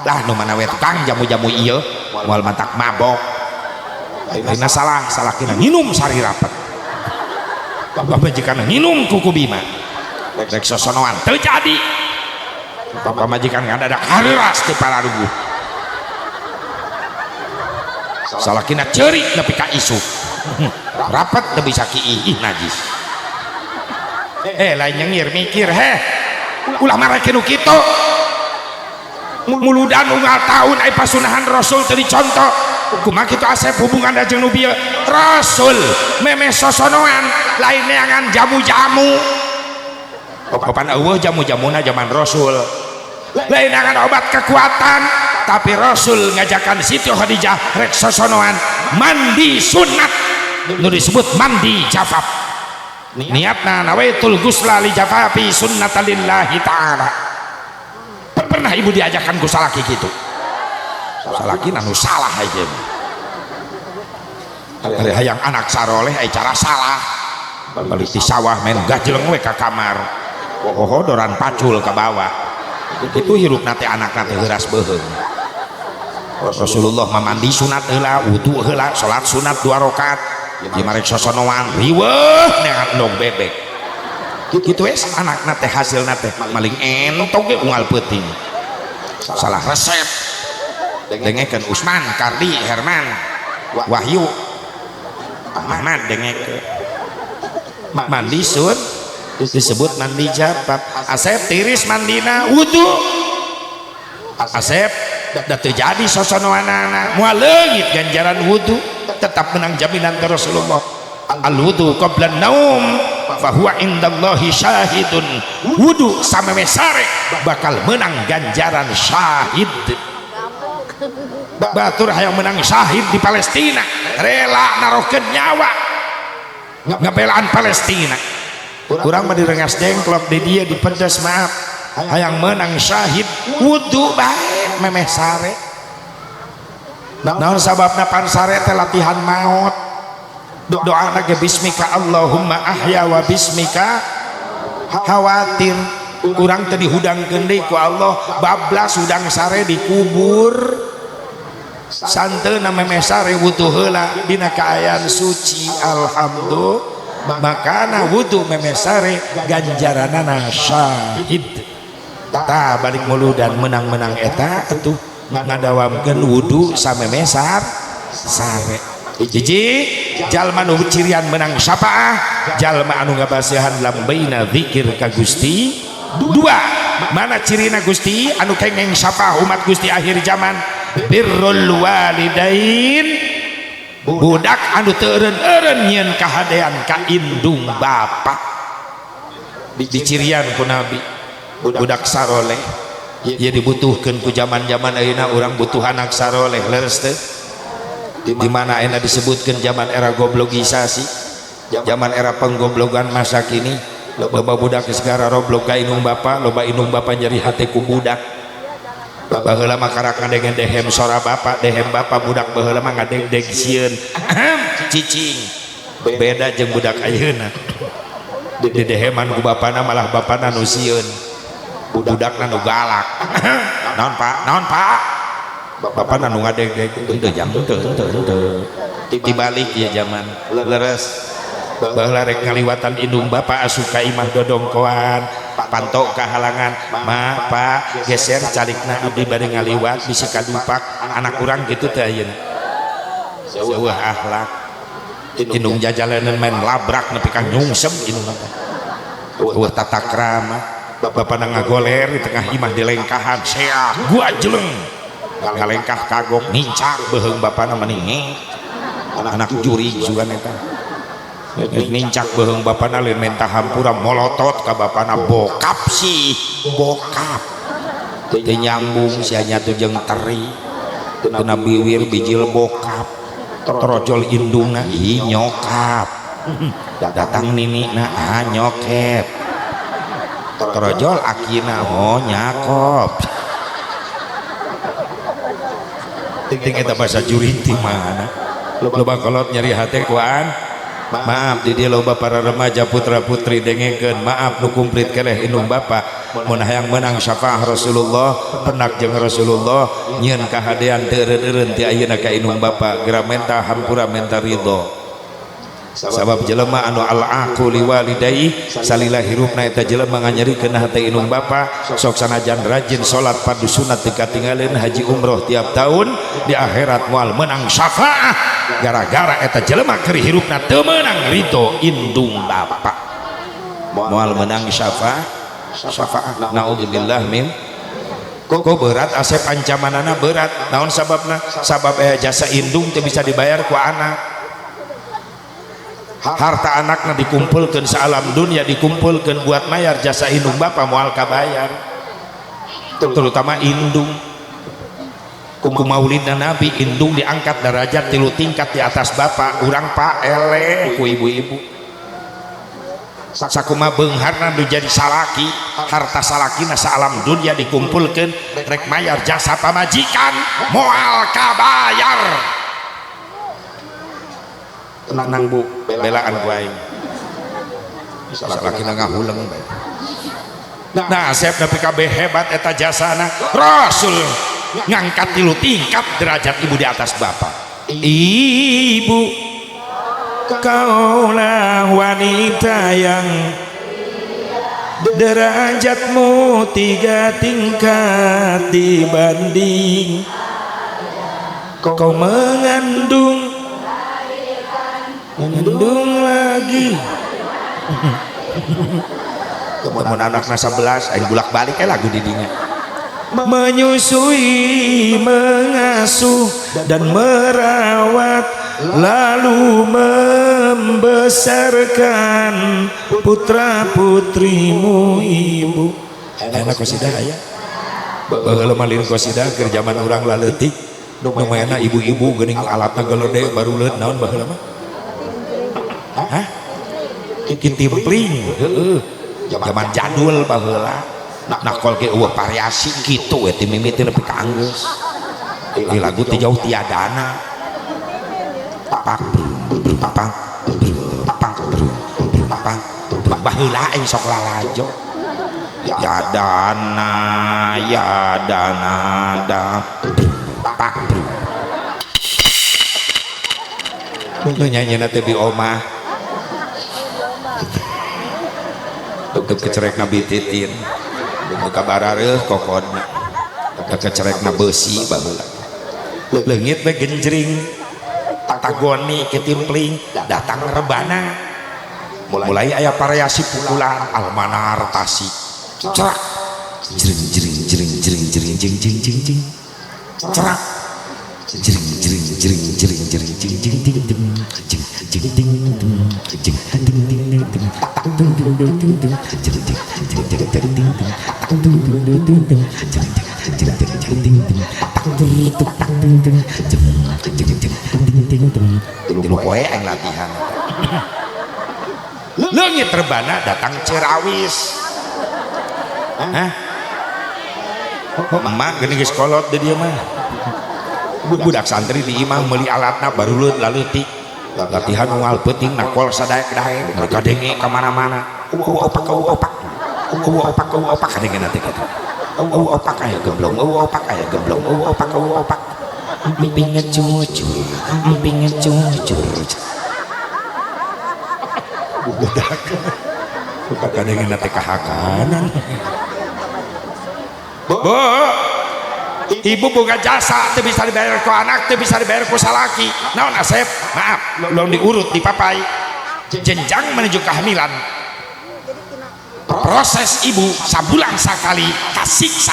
Speaker 1: Lah nu mana we tukang jamu-jamu ieu moal matak mabok. Ayeuna salah, salakina nginum sari rapet. Pamajikanna nginum kuku bima. Rek sosonoan teu jadi. Pamajikan ngadadak hareuras teu pararuguh. Salakina ceurik nepi ka isuk. Rapet teu bisa kiih najis. Lain nyengir mikir heh. Ulah marake nu kitu. Muludan unggal tahun ai pasunahan Rasul teu dicontoh. Kumaha kitu Asep hubungan jeung nu bieu? Rasul memeh sosonoan lain neangan jamu-jamu. Kapan eueuh jamu-jamuna zaman Rasul. Lain neangan obat kekuatan, tapi Rasul ngajakan Siti Khadijah rek sosonoan mandi sunat nu disebut mandi jafaf. Niatna nawaitul gusla li jafafi sunnatan lillahi ta'ala. Pernah ibu diajakan ku salaki gitu? Salaki anu salah aja. Ari hayang anak saroleh ai cara salah. Balik di sawah main gajleng we ka kamar. Hohodoran pacul ke bawah. Itu hirup nate anak nate heuras beuheung. Rasulullah mandi sunat heula, wudu heula, salat sunat 2 rakaat. Ieu marek sosonoan riweuh neangan endog bebek. Kitu wes anak nate hasil nate maling entog ge unggal peuting. Salah resep. Dengekeun Usman, Kardi, Herman, Wahyu, Ahmad dengekeun. Mandi sun disebut mandi jafaf. Asep tiris mandina wudu. Asep da teu jadi sosonoanana moal leungit ganjaran wudu, tetap menang jaminan ke Rasulullah. Al wudu qabla naum fa huwa indallahi syahidun. Wudu sameme sare bakal menang ganjaran syahid. Batur hayang menang syahid di Palestina, rela narohkeun nyawa ngabelaan Palestina. Kurang mah direngas dengklok di dia dipedes maaf. Hayang menang syahid wudu bae memeh sare. Naon sababna pan sare teh latihan maot. Doana ge bismika Allahumma ahya wa bismika khawatir. Urang teh dihudangkeun deui ku Allah bablas hudang sare dikubur. Santeuna memeh sare wudu heula dina kaayaan suci alhamdulillah. Makana wudu memeh sare ganjaranana syahid. Tah balik muludan menang-menang eta atuh ngadawamkeun wudu samemeh sare. Hiji jalma nu cirian menang syafaah, jalma anu ngabasihan lambeina zikir ka Gusti. Dua, mana cirina Gusti anu kengeng syafaah umat Gusti akhir zaman? Birrul walidain, budak anu teu eureun-eureun nyieun kahadean ka indung bapa. Dicirian ku Nabi budak saroleh. Ya dibutuhkeun ku zaman-zaman ayeuna urang butuh anak saroleh leres teu? Di mana ayeuna disebutkeun zaman era goblogisasi, zaman era penggoblogan masa kini, loba budak geus gararoblog ka indung bapa, loba indung bapa nyeri hate ku budak. Baheula mah karak ngadenge dehem sora bapa, dehem bapa budak baheula mah ngadegdeg sieun. Cicing. Beda jeung budak ayeuna. Dideheman ku bapana malah bapana nu sieun. Budakna nu galak. Naon Pak? Naon Pak? Bapana nu ngadegdeg. Henteu jang henteu henteu henteu. Dibalik ya zaman. Leres. Baheula rek ngaliwatan indung bapa asup ka imah dodongkoan, pantok kahalangan, ma pak geser calikna abdi bade ngaliwat bisi kadupak anak urang kitu teh ayeuna. Seueuh akhlak. Indung jajalanan main labrak nepi ka nyungsep indung teh. Eueuh tata krama. Bapana ngagoler di tengah imah dilengkahan, seak gua jeleng. Ngalengkah kagok nincak beuheung bapana meni anak jurig sugan eta. Nincak beuheung bapana lain menta hampura molotot ka bapana bokap sih bokap teu nyambung sia nyatu jeung teri tina biwir bijil bokap torojol indungna ih nyokap datang ninina ah nyokep torojol akina oh nyakop. Ting eta bahasa jurig ti mana loba kolot nyeri hate kuan. Maaf di dia loba para remaja putra putri dengekeun maaf nu kumplit keleh indung bapa mun hayang menang syafaah Rasulullah penak jeung Rasulullah nyieun kahadean teu eureun-eureun ti ayeuna ka indung bapa geura menta hampura menta ridho. Sabab jelema anu al-aqu liwalidai salila hirupna eta jelema nganyerikeun hate indung bapa sok sanajan rajin salat fardu sunat teu katinggaleun haji umroh tiap tahun di akhirat moal menang syafaah gara-gara eta jelema keur hirupna teu meunang ridho indung bapa moal menang syafaah. Naudzubillah min Kok berat Asep ancamanana berat. Naon sababna? Sabab jasa indung teu bisa dibayar ku anak. Harta anakna dikumpulkeun saalam dunia, dikumpulkeun buat mayar jasa indung bapak moal kabayar. Terutama indung. Ku maulidna Nabi indung diangkat derajat 3 tingkat di atas bapak. Urang pak eleh ku ibu-ibu. Sakuma beungharna nu jadi salaki, harta salakina saalam dunia dikumpulkeun rek mayar jasa pamajikan moal kabayar. Tenang bu, belaan ku aing. Salakina ngahuleng bae. Nah, Asep nepi kabeh hebat eta jasana. Rasul ngangkat 3 tingkat derajat ibu di atas bapak. Ibu, kaulah wanita yang derajatmu 3 tingkat dibanding kau mengandung, mengandung lagi. Mun anakna 11 aing bulak-balik lagu didinya. Menyusui, mengasuh dan merawat, lalu membesarkan putra putrimu ibu. Enak qasidah aya. Baheula mah lain qasidah keur zaman urang laleutik. Nu mayana ibu-ibu geuning alatna gelede baruleut naon baheula mah? Hah? Kitimpling, heueuh. Zaman jadul baheula. Nakol ge eueuh variasi kitu we ti mimiti nepi ka anggeus. Ieu lagu teh jauh tiadana. Pak pak pak pak baheula aing sok lalajo. Ya dana ya dana da pak. Nu nyanyina teh di omah. Tutup kecerek Nabi Titin. Muka barareuh kokodna. Kecerekna beusi baheula. Leungit we genjring. Tagoni ketimpling datang rebana. Mulai aya variasi pukulan Almanar Tasik. Cerak. Jring jring jring jring jring jing jing jing jing. Cerak. Jring jring jring jring jring jing jing ding ding jing jing ding ding jing ding ding ding ding tak dung dung dung dung dung jring jring jring jring ding ding tak dung dung dung dung dung jring jring jring jring ding ding tak dung dung tak dung dung jring jring jring ding ding ding. Tilu poe aing latihan. Leungit rebana datang Cerawis. Hah? Emak geuning geus kolot di dieu mah. Budak santri di imah meuli alatna baruleut laleutik. Latihan unggal peuting nakol sadaek-daek mereka denge ka mana-mana. Eueuh opak eueuh opak. Eueuh opak eueuh opak kadengena teh kitu. Eueuh opak aya gemblong, eueuh opak aya gemblong, eueuh opak eueuh opak. Emping ngecucur, emping ngecucur. Budak. Budak kadengena teh kahakanan. Bu, ibu boga jasa teu bisa dibayar ku anak, teu bisa dibayar ku salaki. Naon Asep? Maaf, belum diurut dipapai. Jenjang menuju kehamilan. Proses ibu sabulan sakali kasiksa.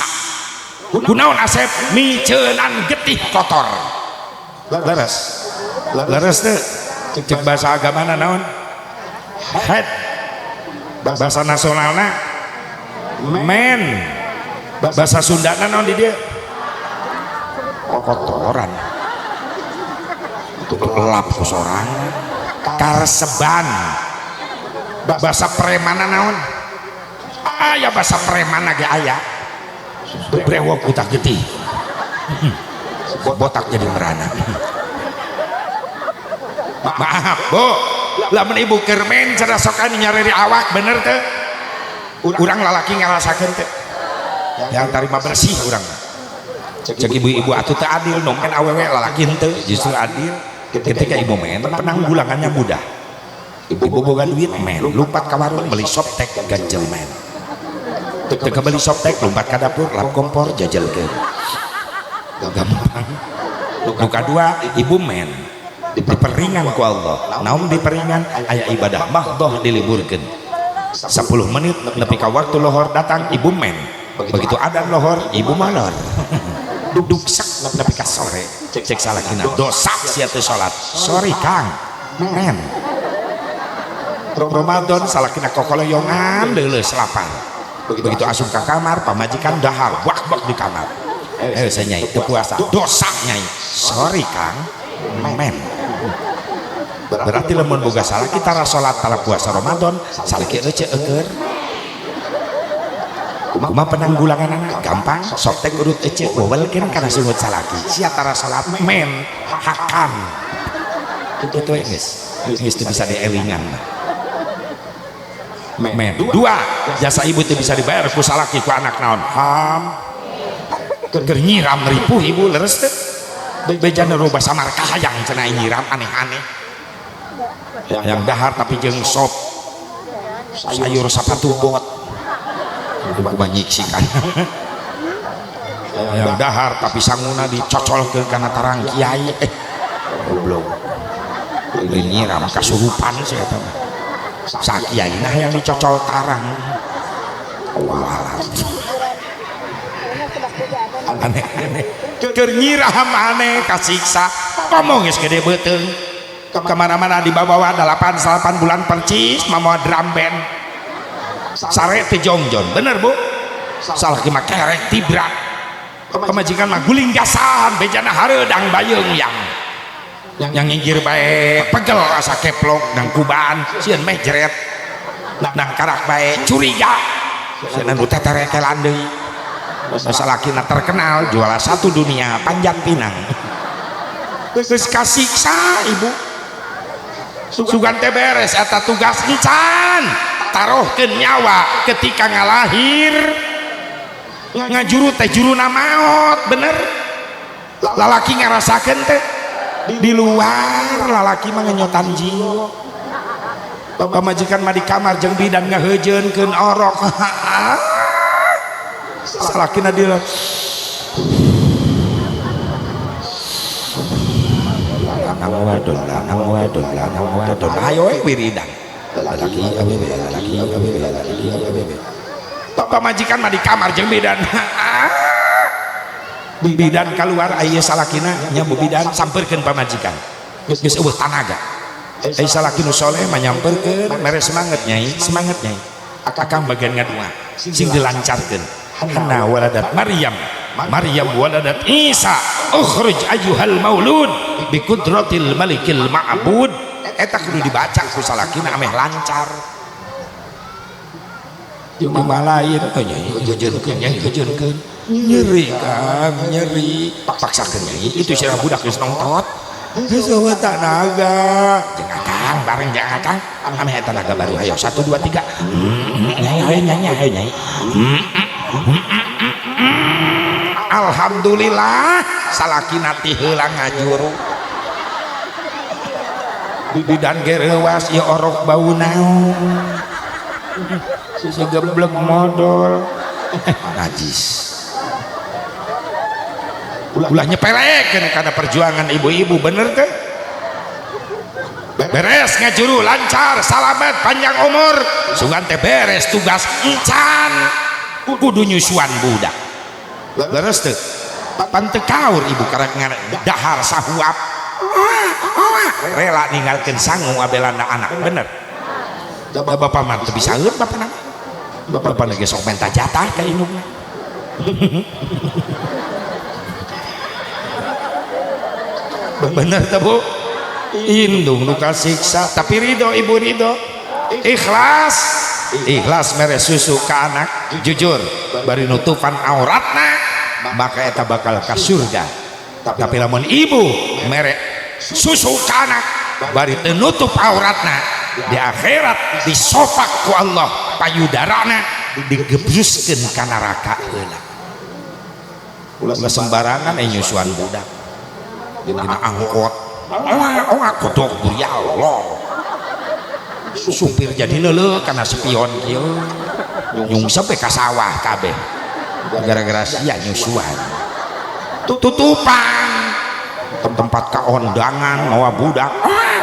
Speaker 1: Kunaon Asep? Miceunan getih kotor. Leres. Leres teu? Cek bahasa agamana naon? Head. Bahasa nasionalna men. Bahasa Sundana naon di dieu? Kotoran. Itu lap ku sorangan. Karseban. Bahasa premana naon? Aya bahasa premana ge aya. Brewok utak getih. Botak jadi merana. Maaf, Bu. Lamun ibu keur men cenah sok anu nyareri awak bener teu? Urang lalaki ngalasakeun teu? Yang tarima bersih urang. Cek ibu-ibu atuh teu adil nu men awewe lalaki henteu, justru adil. Ketika ibu men penanggulangannya mudah. Ibu boga duit men, lompat ka warung beli softtek ganjel men. Teu beli softtek lompat ka dapur lap kompor jajalkeun. Gampang. Nu kadua ibu men diperingan ku Allah. Naon diperingan? Aya ibadah mahdoh diliburkeun. 10 menit nepi ka waktu lohor datang ibu men. Begitu adan lohor ibu malor. Duksak nepi ka sore. Cek salakina dosa sia teu salat. Sorry Kang. Men. Ramadan salakina kokoloyongan leuleus lapar. Begitu asup ka kamar pamajikan dahar bak-bak di kamar. Saya nyai teu puasa dosa nyai. Sorry Kang. Men. Berarti lamun boga salaki tara salat tara puasa Ramadan salaki euceu eueur. Kumaha penanggulangan anak gampang softtek urut ece wewelkeun kana sungut salaki sia tara salat men hakan itu we geus geus teu bisa dielingan men. Dua jasa ibu teu bisa dibayar ku salaki ku anak naon ham keur nyiram ripuh ibu leres teu bejana rubah samar kahayang cenah nyiram aneh-aneh yang dahar tapi jeung sop sayur sapatu bot banyiksikan yang dahar tapi sanguna dicocolkeun kana tarang kiai goblok nyiram kasurupan sih eta mah sakiaina yang dicocol tarang walah aneh-aneh keur nyiram aneh kasiksa ngomong geus gede beuteung kemana-mana dibawa 8 bulan percis mawa drum band sare teu jongjon bener bu salah mah kerek tibra pamajikan mah guling gasan bejana hareudang bayeung yang nyingkir bae pegel asa keplok nang kubaan sieun meh jeret nang karak bae curiga sieun anu teterekelan deui salakina terkenal juara satu dunia panjat pinang geus kasiksa ibu sugan teh beres eta tugas encan taruhkeun nyawa ketika ngalahir ngajuru teh juruna maot bener lalaki ngarasakeun teh di luar lalaki mah ngenyotan jiwa pamajikan mah di kamar jeung bidan ngaheujeunkeun orok salakina di lanang wadon lanang wadon lanang wadon ayo wiridan laki awewe laki awewe laki awewe pamajikan mah di kamar jeung bidan bidan keluar aya salakina nya bu bidan sampeurkeun pamajikan geus eueuh tanaga ai salaki nu soleh mah nyamperkeun mere semangat nyai akang bagian ngadua sing dilancarkeun Hanna waladat Maryam Maryam waladat Isa ukhruj ayyuhal maulud bi qudratil malikil ma'bud eta kudu dibaca ku salakina ameh lancar jelema lain nyai heujeunkeun nyai heujeunkeun nyeri Kang nyeri paksakeun nyai itu sia budak geus nongtot geus eueuh tanaga jeung akang bareng jeung akang ameh tanaga baru ayo 1 2 3 nyai ayo nyai ayo nyai alhamdulillah salakina ti heula ngajuru bidan gereuwas ieu orok bau naon si geblek modol najis ulah nyepelekeun kana perjuangan ibu-ibu bener teh beres ngajuru lancar salamet panjang umur sugan teh beres tugas encan kudu nyusuan budak leres teh pan teu kaur ibu karek dahar sahuap rela ninggalkeun sangu abelana anak bener bapak mah teu bisaeun bapak na bapak na ge sok menta jatah ka indungna bener teh bu indung nu kasiksa tapi ridho ibu ridho ikhlas ikhlas mere susu ka anak jujur bari nutupan auratna maka eta bakal ka surga tapi lamun ibu mere susu ka anak bari teu nutup auratna di akhirat disopak ku Allah payudarana digebruskeun ka neraka heula ulah sembarangan nyusuan budak dina angkot oa kodok burial lor supir jadi leuleuh kana spion kieu nyungsep ka sawah kabeh gara-gara sia nyusuan tutupan tempat kaondangan mawa budak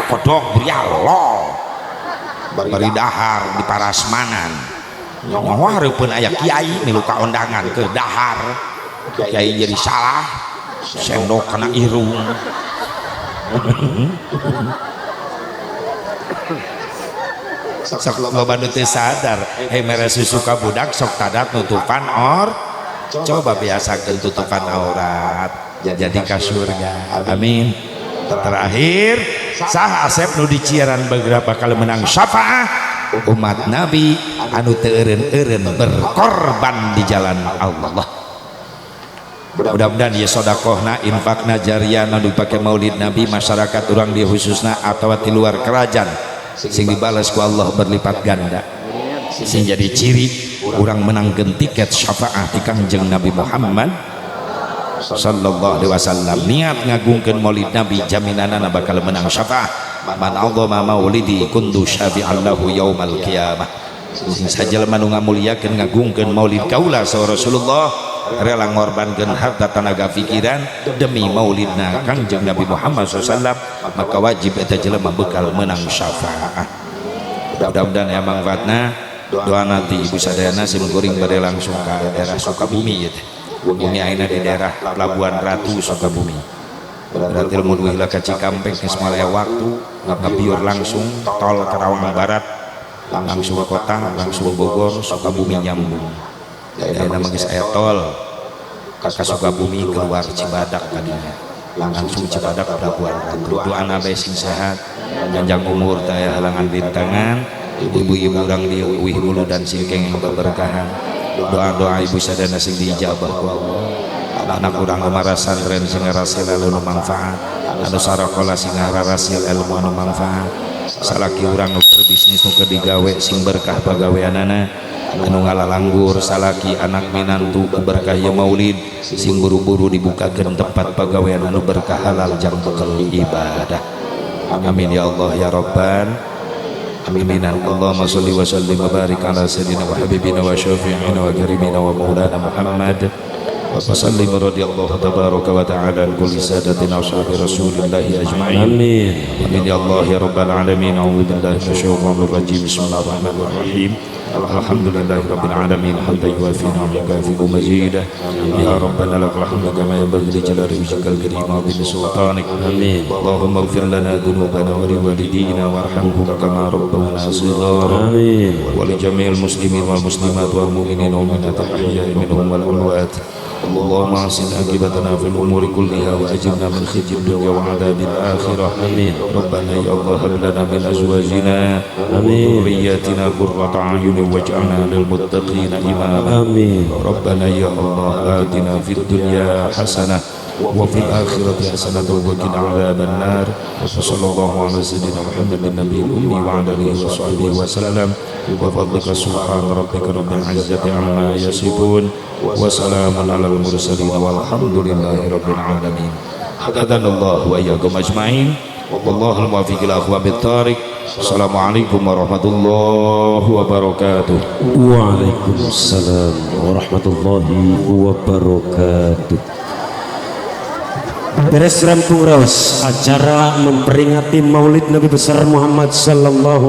Speaker 1: kodok burial lor bari dahar di parasmanan Nyaho hareupeun aya kiai milu ka undangan ke dahar, kiai jadi salah sendok kana irung. Sok loba nu teu sadar, hei mere susu ka budak sok tadat nutupan or, coba biasakeun tutupan aurat jadi ka surga. Amin. Terakhir, sah Asep nu diciaran beberapa kali menang syafaah umat Nabi anu teu eureun-eureun berkorban di jalan Allah. Mudah-mudahan ieu sodakohna, infakna, jariahna dipake maulid Nabi masyarakat urang di khususna atawa di luar kerajaan sing dibalas ku Allah berlipat ganda, sing jadi ciri urang menangkeun tiket syafaah ti Kangjeng Nabi Muhammad sallallahu alaihi wasallam. Niat ngagungkeun maulid Nabi jaminanana bakal menang syafaah. Man azama maulidi kuntu syafi'an lahu yaumal qiyamah. Sing sajelema nu ngamuliakeun ngagungkeun maulid kaula saur Rasulullah rela ngorbankeun harta tenaga pikiran demi maulidna Kangjeng Nabi Muhammad sallallahu alaihi wasallam, maka wajib eta jelema bekal menang syafaah. Mudah-mudahan ya manfaatna. Doa nanti ibu sadayana sim kuring bade langsung ka daerah Sukabumi ieu teh. Bumi ayeuna di daerah Pelabuhan Ratu Sukabumi. Berarti lamun heula ka Cikampek geus moal aya waktu, ngabiur langsung tol Karawang Barat, langsung kota, langsung Bogor, Sukabumi nyambung. Ayeuna mah geus aya tol ka Sukabumi keluar Cibadak tadinya. Langsung Cibadak Pelabuhan Ratu. Doana bae sing sehat, panjang umur, teu aya halangan rintangan, ibu-ibu urang di uih bulu dan singkeng yang berberkahan. Doa-doa ibu sadayana sing diijabah ku Allah. Anak urang nu marasantren sing ngarasil anu manfaat, anu sarakola sing ngarasil ilmu anu manfaat. Salaki urang nu berbisnis nu keur digawe sing berkah pagaweanana, anu ngalalanggur salaki anak minantu ku berkah ieu maulid sing buru-buru dibukakeun tempat pagawean anu berkah halal jang bekal ibadah. Amin ya Allah ya Rabban. Aminan. Allahumma sholli wa sallim wa barik ala sayyidina wa habibina wa syafi'ina wa karimina wa maulana Muhammad wa sallim radhiyallahu tabaraka wa ta'ala an kulli sadatina ashabi rasulillahi ajma'in.
Speaker 3: Amin.
Speaker 2: Amin ya Allah ya rabbal alamin. A'udzu billahi minasyaitonir rajim. Bismillahirrahmanirrahim. Alhamdulillahi rabbil alamin hamdan yuwafi ni'amahu yukafi'u mazidah. Ya rabbana lakal hamdu kama yanbaghi li jalali wajhikal karim wa 'azimi sultanik.
Speaker 3: Amin.
Speaker 2: Allahumma ighfir lana dzunubana wa liwalidina warhamhum kama rabbawna shighara.
Speaker 3: Amin.
Speaker 2: Wa li jami'il muslimin wal muslimat wal mu'minin wal mu'minat ahya'i minhum wal amwat. Allahumma ahsin akibatana fil umuri kulliha wa ajirna min khizyid dunya wa adzabil akhirah.
Speaker 3: Amin.
Speaker 2: Rabbana ya Allah hab lana min azwajina wa
Speaker 3: Amin.
Speaker 2: dhurriyyatina qurrata a'yunin waj'alna lil muttaqina imama.
Speaker 3: Amin.
Speaker 2: Rabbana ya Allah atina fid dunya hasanah wa fil akhirati hasanah wa qina adzaban nar. Wa sallallahu ala sayyidina Muhammadin nabiyil ummi wa ala alihi wa sahbihi wa sallam. Wa fadlika subhana rabbika rabbil izzati amma yasifun wa salamun alal mursalin walhamdulillahi rabbil alamin. Hadanallahu wa iyyakum ajmain. Wallahul muwaffiq ila aqwamit thariq. Assalamualaikum warahmatullahi wabarakatuh.
Speaker 3: Waalaikumsalam warahmatullahi wabarakatuh. Beres rampung raos acara memperingati Maulid Nabi besar Muhammad sallallahu